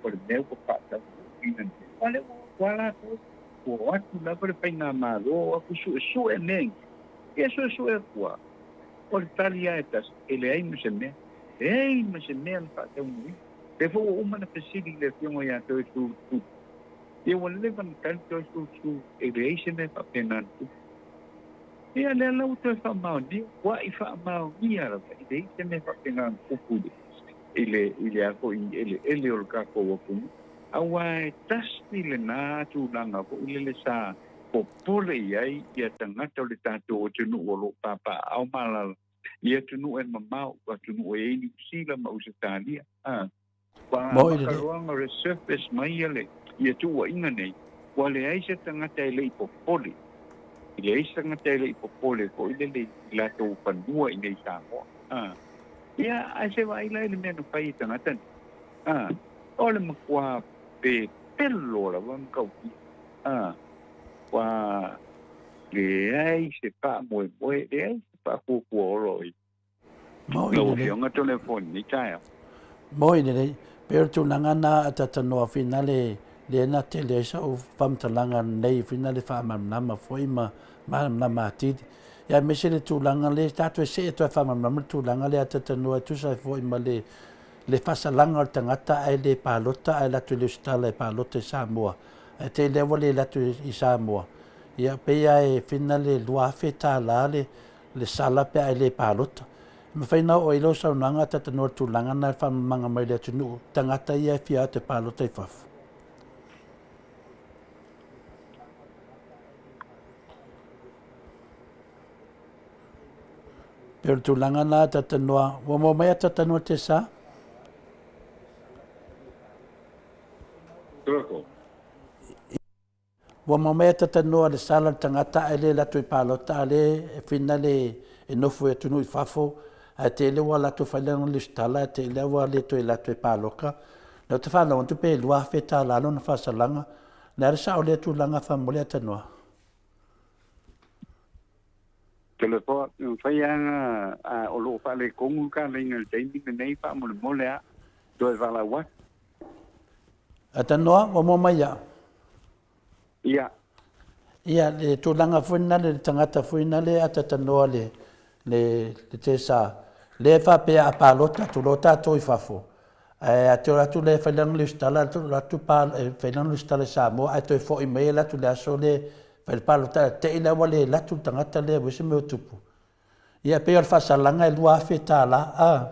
o le mea ua faataunuuina nei. Aua o lea ua latou, Ua o atu lava le Faigamalo o atu suesue mea nei. Ia suesue atu lava. O le tali lava e tasi, e leai ma se mea. Leai ma se mea na faataunuuina. Lea foi ua uma ona fesili i le Afioga ia Toesulusulu. Ia ua leva ona tali Toesulusulu, e leai se mea faapena na tupu. Ia lea la ua toe faamaonia, ua i faamaonia lava, e leai se mea faapena na tupu i le, i le a foi eleele o le tatou atunuu. Aua e tasi lena tulaga foi lele sa popole i ai ia tagata o le tatou atunuu o lo o papaaao ma alaala i atunuu e mamao, atunuu e i ai Niu Sila ma Ausetalia. Ua amata loa ona resurface mai ia le ia tuuaiga nei, ua leai se tagata e le i popole, e leai se tagata e le i popole foi lele i latou fanua i nei Samoa. Ia, ae se vaai la i le mea na fai e tagata nei. A, o le matua pepelo lava ma tautia. A, ua leai se faamoemoe, leai se faafuafua ola o i Moi lau lelei. Afioga Toleafoa i lenei taeao. Moi lelei. Pei o le tulaga na a talanoa finale lea na tele ai sau faamatalaga nei finale faamalamalama foi ma malamalama atili. Ia aemaise le tulaga lea tatou e see atu ai faamalamalama le tulaga lea a talanoa e tusa ai foi ma le le faasalaga o le tagata ae le palota ae alu atu i le usitala e palota i Samoa ae te i lea ua le alu atu i Samoa. Ia pei lava e finale $2,000 le le sala pe a e le palota. E mafai ona oo ai lau saunoaga a talanoa i le tulaga lena i le faamamaga mai le atunuu, tagata ia e fia atu e palota i fafo. Pei o le tulaga lena a talanoa, ua maua mai a talanoa te sa? Toloko. Ua mamea tatanoa le sala le tagata ae le latou i palota a le e finale e nofo i atunuu i fafo ae tele ua latou fai lana lesitala ae tele ua le toe latou i paloka. Lea ou te faalogo atu pe $2,000 lona faasalaga. Le a le sao o lea tulaga faamolemole Atanoa? Toleafoa, e mafai lava ona, o lo o faaletonu le kalaiga i le taimi lenei faamolemole lava, toe valaau atu. Atanoa, ua mua mai ia. Ia. Ia, le tulaga foi lena le tagata foi lena le atatanoa le, le, le tesa, le faapea a palota atu loa tatou i fafo, ae a te o atu le fai lana lesitala, atu atu pa, e fai lana lesitala i Samoa, ae toe foi mai e alu atu i le aso le fai le palota, ae te i la ua le alu atu le tagata lea ua ese mea o tupu. Ia, pei o le faasalaga e $2,000, a.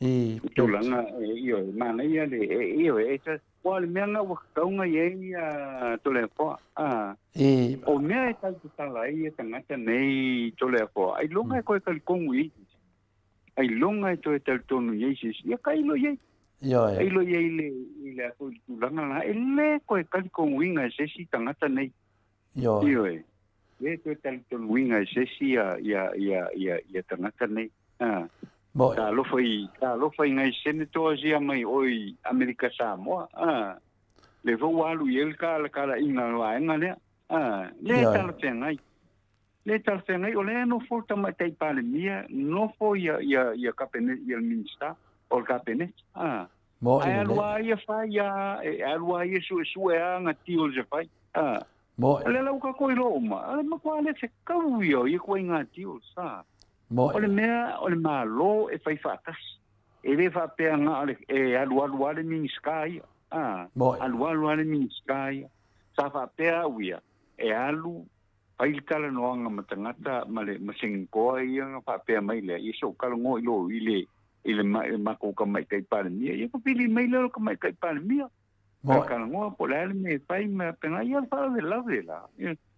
I tulaga ioe, manaia le ioe, e ta, ua o le mea lena ua tatau ona i ai ia Toleafoa. A, o mea e tautatala ai ia tagata nei Toleafoa, ailoga e toe talitonu i ai se isi. Ailoga e toe talitonu i ai se isi. Ia tailo i ai. Ioe. Tailo i ai i le, i le, i le tulaga lena, e le toe talitonuina e se isi tagata nei. Ioe. Ioe. Le toe talitonuina e se isi ia, ia, ia, ia, ia tagata nei. Ah. Moe. Talofa i, talofa i nai senators ia mai o i Amerika Samoa. Ah. Le foi ua alu i ai le kala, kalaiga o le vaega lea. Ah. Le Ioe. talafeagai. Le talafeagai, o lea e nofo le Tamaitai Palemia, nofo ia, ia, ia Kapeneta, ia le Minisita o le Kapeneta. Ah. Moe Ae alu lelei. lava ia fai a, e alu lava ia suesue a ana deals e fai. Ah. Moe. O lea la ua tatou iloa uma, o le matua le fetau ia o ia ituaiga deals. Ah. Moe. O le mea o le Malo e fai faatasi. E le faapea na o le, e alualu lava le Minisita ia. Ah. Moe. Alualu lava le Minisita ia. Sa faapea au ia, e alu fai le talanoaga ma tagata ma le ma Senitoa ia ona faapea mai lea, ia se i ou talanoa i lou i le i le matou Tamaitai Palemia. Ia fili mai lea o le Tamaitai Palemia. Moe. Talanoa po o le a le mea e fai ma faapena. Ia o le faalavelave la.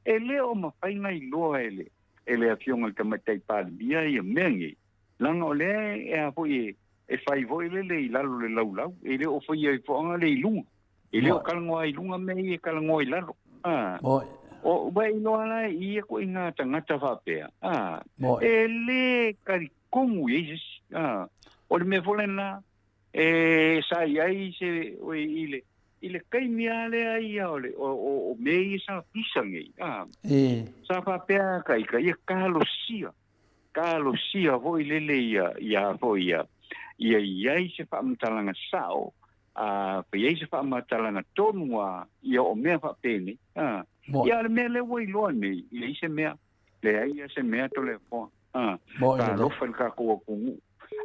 E le o mafai ona iloa e le e le Afioga i le Tamaitai Palemia ia mea nei, leaga o lea e a foi e e fai foi lele i lalo o le laulau, e le o faia ai foaga le i luga. E le o talanoa i luga mea ia e talanoa i lalo. A. Moe. O, ua e iloa la e ia ituaiga tagata faapea. A. Moe. E le talitonu i ai se isi. A. O le mea foi lena, e sa i ai se, oi, i le, i le taimi lava lea ia o le, o, o, o mea ia sa pisa nei. A. I. Sa faapea ka ita, ia talosia, talosia foi lele ia, ia foi ia, ia i ai se faamatalaga sao. A fai ai se faamatalaga tonu lava ia o mea faapenei, a. Ia a o le mea lea ua iloa nei, e leai se mea, leai lava se mea Toleafoa, a. Talofa i le tatou atunuu.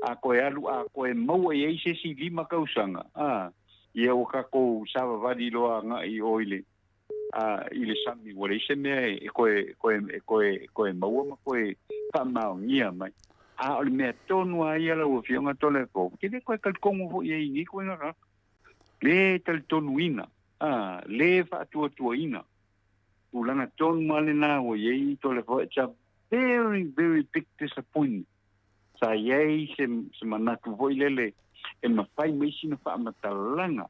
A toe alu, a toe maua i ai se isi 5 tausaga, a, ia ua tatou savavali loa agai i o i le, a, i le sami, ua leai se mea e toe, toe, toe, toe maua ma toe faamaonia mai. A o le mea tonu lava ia lau Afioga Toleafoa, ou te le toe talitonu foi i ai i nei ituaiga tagata. Le talitonuina, a, le faatuatuaina. Tulaga tonu lava lena ua i ai Toleafoa. It's a very, very big disappointment. Sa i ai se, se manatu foi lele e mafai mai sina faamatalaga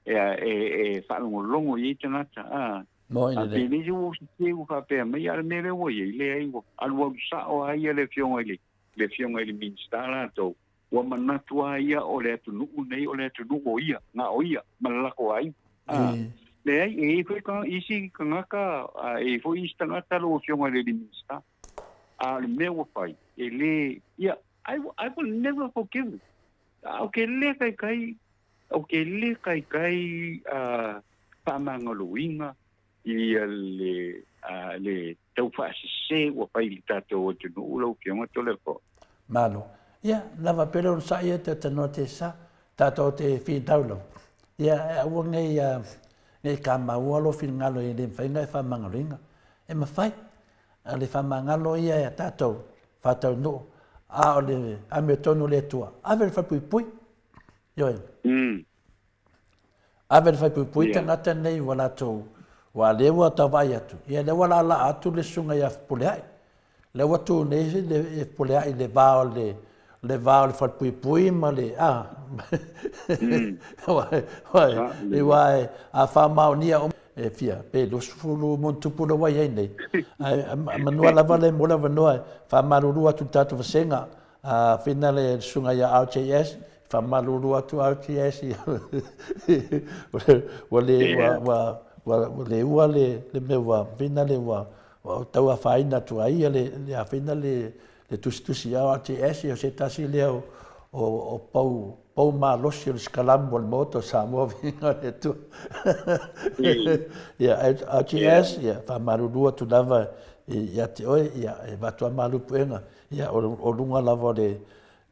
e, e, e faalogologo i ai tagata. A, Moi a lelei. penei se ua sese ua faapea mai, a o le mea lea ua i ai, leai, ua alualu sao lava ia le Afioga i le, le Afioga i le Minisita latou, ua manatu lava ia o le atunuu lenei o le atunuu o ia, na o ia ma le latou aiga. A, leai, e i ai foi isi tagata, a, e i ai foi isi tagata lau Afioga i le Minisita. A o le mea ua fai, e le, ia, I, I will never forgive it. Ou te le taitai, ou te le taitai uh, faamagaloina ia le, uh, le taufaasese ua fai i le tatou atunuu lau Afioga Toleafoa. Malo. Ia, lava pea le onosai ia te tanoa te sa, tatou te finau lava. Ia, e aua nei, uh, nei kamaua lo finagalo e le mafai ona e faamagaloina. E mafai, a le faamagalo ia e a tatou faataunuu, a o le amiotonu o le Atua, ave le falepuipui. Ioe. Ave le falepuipui tagata nei ua latou, ua lea ua tau vaai atu, ia lea ua laalaa atu le susuga ia Fepuleai. Lea ua tu nei le Fepuleai i le va o le le va o le falepuipui ma le a aua a faamaonia e fia pe 20 ma ona tupu lea ua i ai nei ae manua lava le mo le avanoa e faamalulu atu i le tatou vasega a fina le susuga ia RJS faamalulu atu RJS ua le ua ua le ua le le mea ua fina le ua tau afaina atu ai ia le le afina le le tusitusi RTS o se tasi lea o, o, o pou, pou malosi o le sikalamu o le Maota o Samoa viiga o le Atua. Ia, RTS, ia, faamalulu atu lava ia te oe, ia, e avatu lava malu puega, ia, o, o luga lava o le,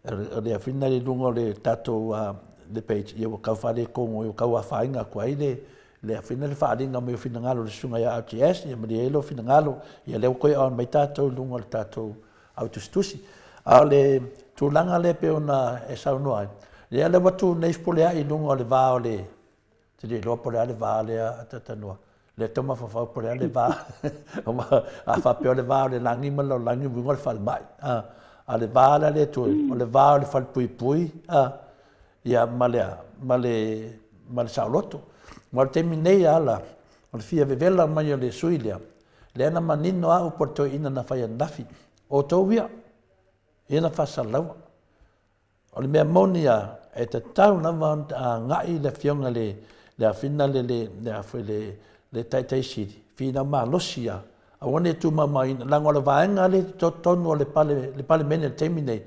o le afina i luga o le tatou uh, le page, ia ua tau faaletonu, ua tau afaina atu ai le, le afina le faaaliga mai o finagalo o le susuga ia RTS, ia malie ai lou finagalo, ia lea ua toe on mai tatou i luga o le tatou au tusitusi. A o le tulaga lea pei ona e saunoa ai, lea lea ua tu nei Fepuleai i luga o le va o le, te le iloa po o le a le va lea a Tatanua, lea tau mafaufau po o le a le va, a faapea o le va o le lagi ma le lalolagi, uiga o le falemai. A, a le va la lea tu, o le va o le falepuipui, a, ia ma le a, ma le, ma le saoloto. Ma o le taimi nei ala, o le fia vevela mai o le sui lea, lea na manino a upu a le toeaina na fai ananafi, outou ia, ia na faasalaua. O le mea moni a, e tatau lava ona agai le afioga le, le afina le, le, le, a le, le taitai sili, finau malosi a, aua ne i tumaumaina, leaga o le vaega lea i totonu o le, pale, le Palemene i le taimi nei,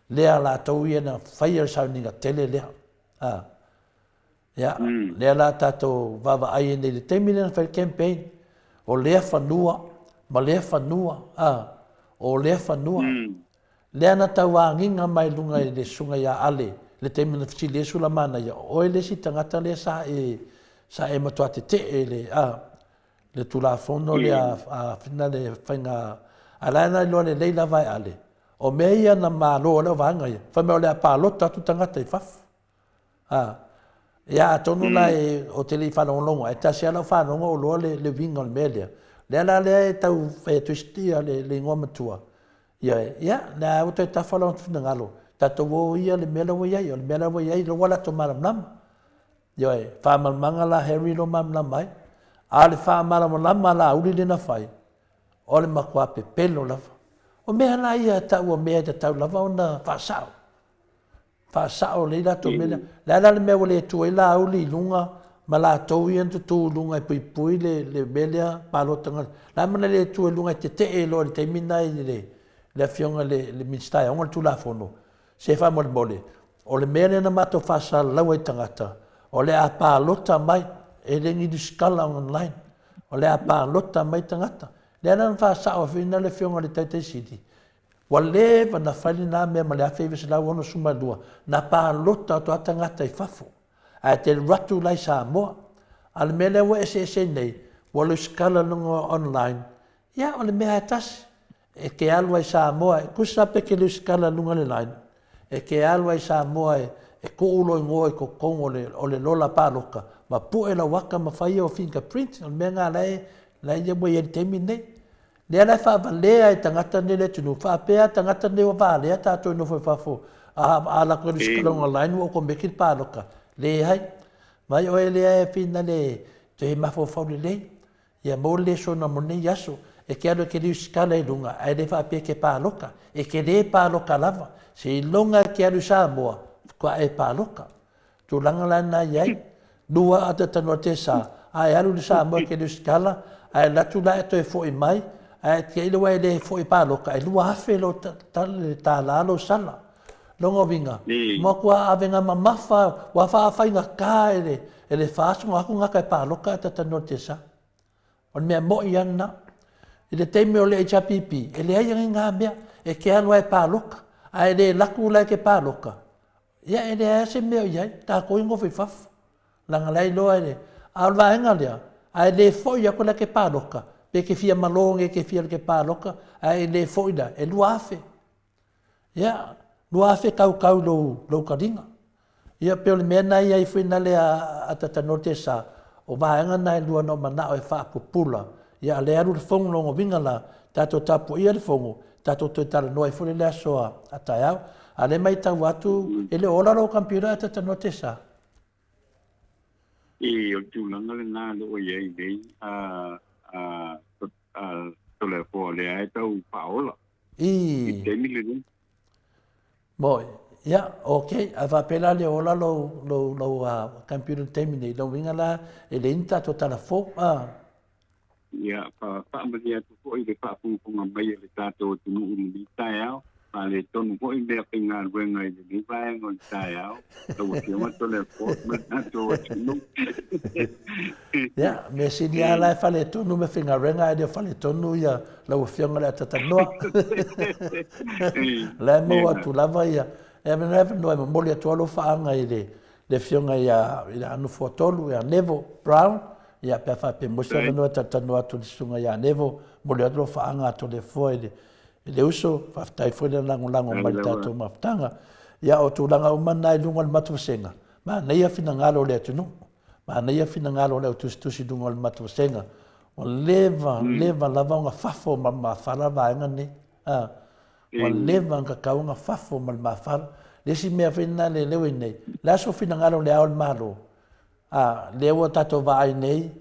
lea latou ia na faia le sauniga tele lea. A. Ia, mm. lea la tatou vaavaai ai nei le taimi lea na fai le campaign, o lea fanua ma lea fanua, a, o lea fanua. Mm. Lea na tauagiga mai luga i le susuga ia Ale, le taimi na fesili ai Sulamanaia, o oe le isi tagata lea sa e, sa e matua tetee le, a, le Tulafono lea a Fina le faiga, a la e na iloa lelei lava e Ale, o mea ia na malo ai lau vaega ia, fai mai o le a palota atu tagata i fafo. A, ia atonu la e, o te le i faalogologo, ae tasi lava lau faalogo o iloa le, le uiga o le mea lea. Lea la lea e tau fai atu ai le, le igoa matua, ia, ia, lea ua toe tafa lona finagalo, tatou o ia le mea la ua i ai, o le mea la ua i ai, la ua latou malamalama. Ioe, faamalamalamaga la Harry lo malamalama ai. A o le faamalamalama a Laauli lea na fai, o le matua pepelo lava. O mea la ia tau o mea e tatau lava ona faasao. Faasao lelei latou mea lea. Le a la le mea ua le tu ai Laauli i luga ma latou ia na tutu i luga e puipui le, le mea lea palota. Le a mana le tu ai i luga e tetee loa i le taimi lena i le, le afioga i le, le Minisita e ona le Tulafono. Se faamolemole, o le mea lea na matou faasalalau ai tagata, O le a palota mai, e le ni risikala online. O le a palota mai tagata. Lea la na faasao ai foi na le Afioga i le Taitai Sili, ua leva na fai lena mea ma le 1962, na palota atu lava tagata i fafo, ae te alu atu la i Samoa. A o le mea lea ua eseese nei, ua risikala i luga o online, ia o le mea lava e tasi. E te alu ai i Samoa, e tusa pe te risikala i luga o le line, e te alu ai i Samoa e, e tuu lou igoa i totonu o le, o le lola paloka, ma pue lau ata ma fai au fingerprint, o le mea lena la e, la e ua i ai i le taimi lenei. Lea la e faavalea e tagata nei le atunuu, faapea tagata nei ua valea tatou e nofo i fafo, a, a alu atu e risikala i luga line ua okomeki le paloka. Leai. Vaai oe lea e finale e toe mafaufau lelei. Ia maua le lesona mo lenei aso. E te alu e te riusikala i luga, ae le faapea e te paloka. E te le paloka lava. Seiloga e te alu i Samoa, faatoa e paloka. Tulaga la na i ai. Lua ata tanoa te sa, a e alu i Samoa e te riusikala, ae alu atu la e toe foi mai, ae te iloa e le foi paloka, e 2000 lou tala lou sala. Lona uiga, matua avega mamafa, ua faafaigata e le, e le FAST ona o atu gata e paloka ae talatalanoa i le TSA. O le mea mo'i lava lena. I le taimi o le HRPP, e leai ai na mea, e te alu lava e paloka, a e le alu atu la e te paloka, ia e leai lava se mea o i ai, tatou e nofo i fafo. Leaga la e iloa e le... A o le vaega lea, a e le foi atu la e te paloka, pe e te fia malo nei e te fia alu e te paloka, ae e le foi la, e 2000. Ia, 2000 kaukau i lou, lou kaliga. Ia, pei o le mea lena e i ai foi na le a Tatanoa te sa, o vaega na e lua na ou manao e faapupula. Ia, a o lea e alu le fono lona uiga la, tatou tapuaia le fono, tatou toe talanoa ai foi le aso a, a taeao. A o lea e matau atu, e le o ola lou computer ae Tatanoa te sa. I, o le tulaga lena o lo o i ai nei, a, a, a, Toleafoa, lea e tau faaola. I. I le taimi lenei. Moi. Ia, ok. A faapea la le ola lou, lou, lou uh, computer i le taimi nei, lou uiga la, e leai ni tatou tala fou. Ah. Ia, fa, faamalie atu foi i le faafogafoga mai a le tatou atunuu i lenei taeao, faaletonu foi mea faigaluega i lenei vaega o le taeao, lau Afioga Toleafoa ma le tatou atunuu. Ia, mea sili lava la e faletonu mea faigaluega ae le o faletonu ia lau Afioga i le Atatanoa. O la e maua atu lava ia, e avanoa avanoa e momoli atu lava lou faaga i le le Afioga ia i le Nofoatolu ia Neville Brown, ia pe a faapea maua se avanoa e talatalanoa atu i le Susuga ia Neville, momoli atu lou faaga a Toleafoa i le i le uso, faafetai foi le lagolago mai i le tatou mafutaga. Ia o tulaga uma na i luga o le matuvasega, manaia finagalo o le atunuu. Manaia finagalo o le au tusitusi i luga o le matou vasega. Ua leva, leva lava ona fafo ma le mafala vaega nei. A, ua leva ona tatau ona fafo ma le mafala. Le isi mea foi lena le leo i nei, le a sou finagalo i le Ao o le Malo? A, lea ua tatou vaai nei,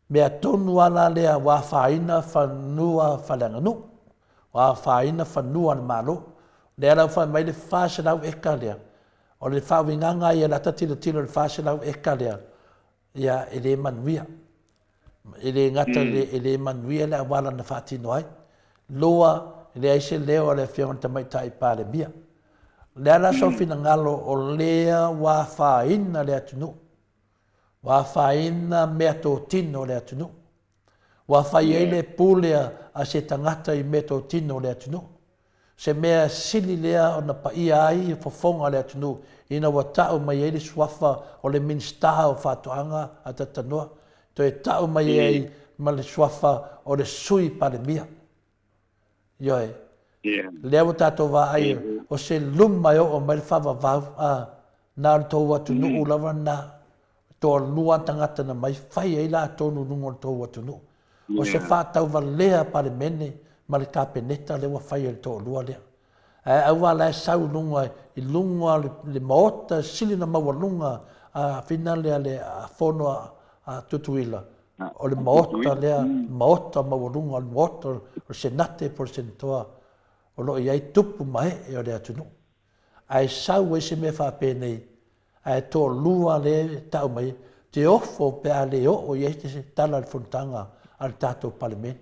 mea tonu lava la lea ua afaina fanua faaleaganuu, ua afaina fanua a le Malo. Lea la ua fai mai le 400 eka lea, O le faauigaga ia lata tilotilo i le 400 eka lea, ia e le manuia. E le gata mm. e le manuia le auala na faatino ai. Lua, e leai se leo a le Afioga i le Tamaitai Palemia. Le ala sou mm. finagalo o lea ua afaina le atunuu. Ua afaina meatotino o le atunuu. Ua fai ai le pule a se tagata i meatotino o le atunuu. Se mea sili lea ona paia ai fofoga o le atunuu ina ua ta'u mai ai le suafa o le Minisita o Faatoaga a Tatanoa, toe ta'u mai ai ma le suafa o le Sui Palemia. Ioe. Lea ua tatou vaai o se luma e oo mai le faavavau, a, na o le tou atunuu lava lena. Toalua tagata na mai fai ai latou luga o le tou atunuu. O se faatauvalea Palemene ma le Kapeneta lea ua fai e le toalua lea. Ae aua la e sau i luga i luga o le Maota sili ona maualuga a fina lea le fono a Tutuila, o le Maota lea, Maota maualuga, o le Maota o le Senate po o le Senatoa o lo o i ai tupu ma ee o le atunuu. Ae sau ai se mea faapenei, ae toalua lea e tau mai, te ofo pe a le oo i ai se tala i le fonotaga a le tatou Palemene.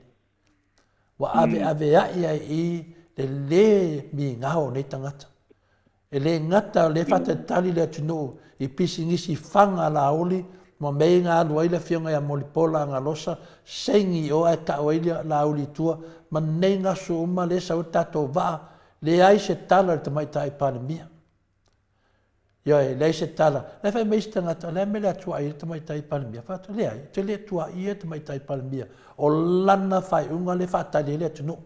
Ua aveaveai ai i le lē migao o nei tagata. E le gata o lea e faatalitali le atunuu i pisinisi faga lauli ma mea ia na alu ai le afioga ia Mulipola Agalosa saini i o ae tau ai lauli i tua ma nei gasu uma lea e sau ai le tatou vaa, leai se tala i le Tamaitai Palemia. Ioe, leai se tala. La e fai mai isi tagata, o le a le mea o le a tuuai ai le Tamaitai Palemia? Fai atu, leai, ou te le tuuaia le Tamaitai Palemia. O lana faaiuga lea e faatali ai le atunuu.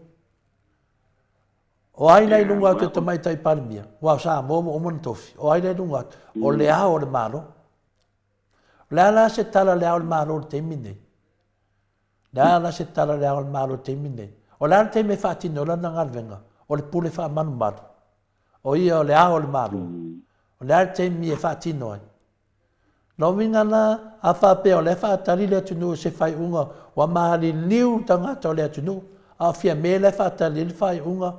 O ai la i luga atu e Tamaitai Palemia? Aua o Samoa ua uma ona tofi. O ai la i luga atu? O le Ao o le Malo. O le a la se tala a le Ao o le Malo i le taimi lenei? O le a la se tala a le Ao o le Malo i le taimi lenei? O le a le taimi e faatino ai lana galuega? O le pule faamalumalu. O ia o le Ao o le Malo. O le a le taimi e faatino ai? Lona uiga la, a faapea o lea e faatali le atunuu i se faaiuga ua maliliu tagata o le atunuu, a o Fiame la e faatali ai le faaiuga,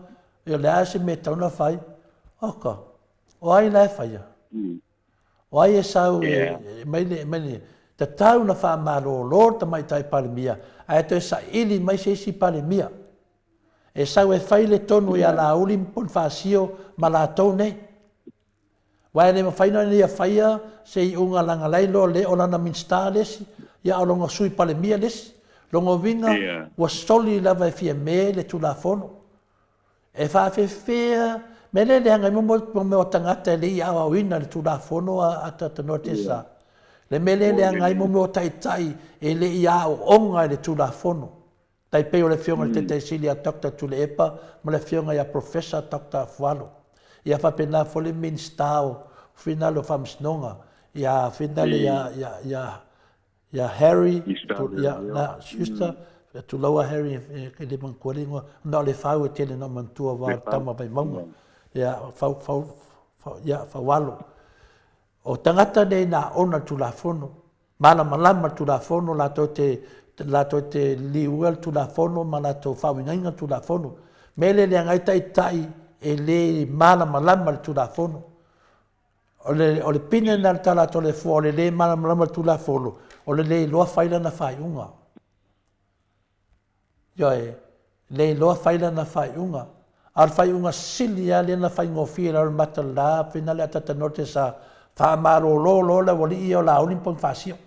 o le a se mea e tatau ona fai? Oka, o ai la e faia? O ai e sau e mai le, mai le, tatau ona faamalolo le Tamaitai Palemia ae toe saili mai se isi Palemia e sau e fai le tonu ia Laauli ma Ponifasio ma latou nei. Aua e le mafai ona ia faia se iuga leaga la e iloa le o lana Minisita le isi, ia a o lona Sui Palemia le isi. Lona uiga ua soli lava e Fiame le Tulafono. E faafefea mea lea e leaga ai mo mea o tagata e le i aoaoina i le Tulafono a Talanoa Tesa. Le mea lea e leaga ai mo mea o taitai e le i aooga i le Tulafono. Tai pei o le Afioga i le Taitai Sili ia Doctor Tuilaepa ma le Afioga ia Professor Doctor Afualo. Ia faapena foi le Minisita o Finale o Faamasinoga ia Finale ia ia ia ia Harry ia na Schuster tulou a Harry e le manatua le igoa na o le fau e tele na manatua aua o le tama Vaimauga ia fau fau ia Faualo. O tagata nei na aoga le Tulafono Malamalama le Tulafono, latou te, latou te liua le Tulafono ma latou faauigaina le Tulafono. Mea lea e leaga ai taitai e le malamalama le Tulafono. O le, o le pine lena o le tala a Toleafoa, o le le malamalama le Tulafono, o le le iloa fai lana faaiuga. Ioe, le iloa fai lana faaiuga. A o le faaiuga sili lava lea na faigofie i lalo o le mata o le la, fina le atata note sa faamalolo loa le aualii ia o Laauli ma Ponifasio.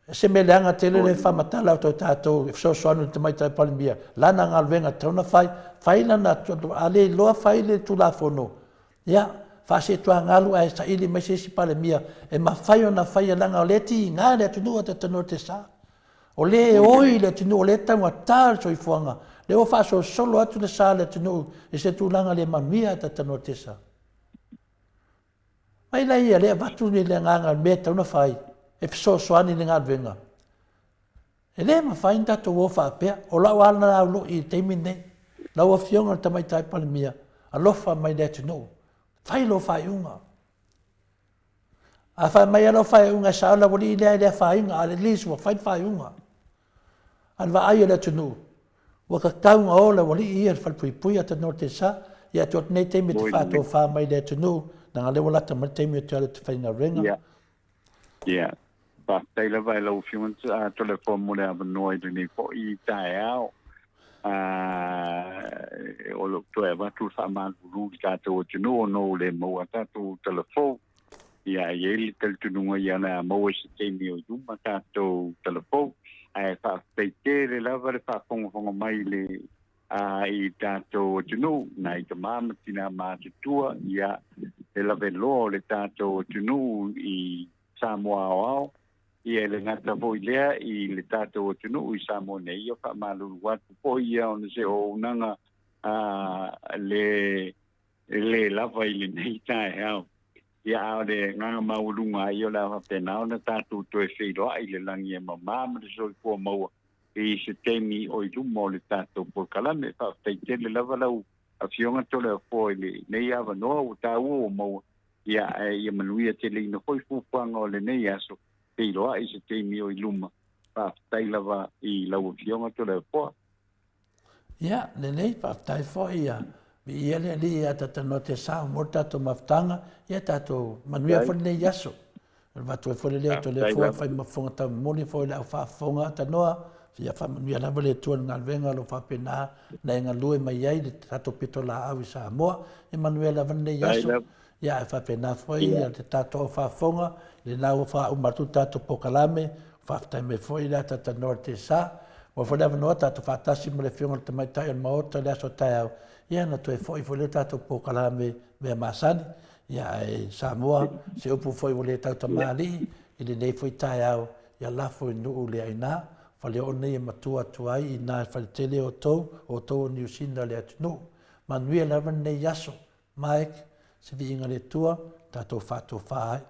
Se mea leaga tele le faamatala atu e tatou e fesoasoani i le Tamaitai Palemia, lana galuega e tatau ona fai, fai lana, a le iloa fai le Tulafono, Ia, faasetuagalu ae saili mai se isi Palemia e mafai ona faia leaga o lea e tiga le atunuu a Tatanoa te sa. O lea e oi le atunuu, o lea e taugata le soifuaga, lea ua faasolosolo atu le sa o le atunuu i se tulaga le manuia a Tatanoa te sa. Mai laia lea avatu le agaga i le mea e tatau ona fai e fesoasoani i le galuega. E le mafai ona tatou o faapea. O lau lava lena aulo'i i le taimi lenei. Lau Afioga i le Tamaitai Palemia, alofa mai i le atunuu. Fai lou faaiuga. A fai mai lava lau faaiuga e sao le aualii lea e le afaina, at least ua fai le faaiuga. A o le vaai a le atunuu, ua tatau ona o le aualii ia i le falepuipui a Tanoa-te-sa, ia atu atu nei taimi e te faatofa mai i le atunuu, leaga o lea ua lata mai le taimi ou te alu ou te faigaluega. Ia, faafetai lava i lau Afioga Toleafoa mo le avanoa i lenei foi taeao. O lo o toe avatu le faamalulu i le tatou atunuu ona ua le maua a tatou tala fou. Ia, e i ai le talitonuga ia o le a maua i se taimi o i luma tatou tala fou. Ae faafetai tele lava le faafogafoga mai i le a i tatou atunuu, nai tama ma tina matutua, ia, le laveloa o le tatou atunuu i Samoa aoao, ia e le gata foi lea i le tatou atunuu i Samoa nei, ia faamalulu atu foi ia ona se auaunaga a le le lava i lenei taeao. Ia, a o le agaga maualuga lava ia o le a faapena ona tatou toe feiloai i le lagi e mama ma le soifua maua i se taimi o i luma o le tatou polokalame. Faafetai tele lava lau Afioga Toleafoa i lenei avanoa ua taua ua maua, ia, ae ia manuia teleina foi fuafuaga o lenei aso, feiloai i se taimi o i luma. Faafetai lava i lau Afioga Toleafoa. Ia, lelei, faafetai foi ia viia le Alii ia Tatanoa te Sao mo le tatou mafutaga, ia tatou manuia foi lenei aso. O le avatu ai foi le leo Toleafoa e fai ma fofoga taumomoli foi i le au faafofoga Tanoa. Ia faamanuia lava le Atua i le galuega o lo o faapena ona e galue mai ai le tatou pitolaau i Samoa. Ia manuia lava lenei aso. Ia ae faapena foi ia le tatou au faafofoga, lena ua faauma atu le tatou polokalame, faafetai mai foi le ataatanoa i le tesa. Ua foi le avanoa tatou faatasi ma le Afioga i le Tamaitai o le Maota i le aso taeao, ia ona toe foi foi lea tatou polokalame mea masani. Ia ae Samoa, se upu foi ua le tautamalii i lenei foi taeao, ia lafo i nuu le aina, faleoo nei e matua atu ai i na faletele o outou, o outou o Niu Sina le atunuu. Manuia lava lenei aso. Mike, se viiga le Atua, tatou faatofa ai.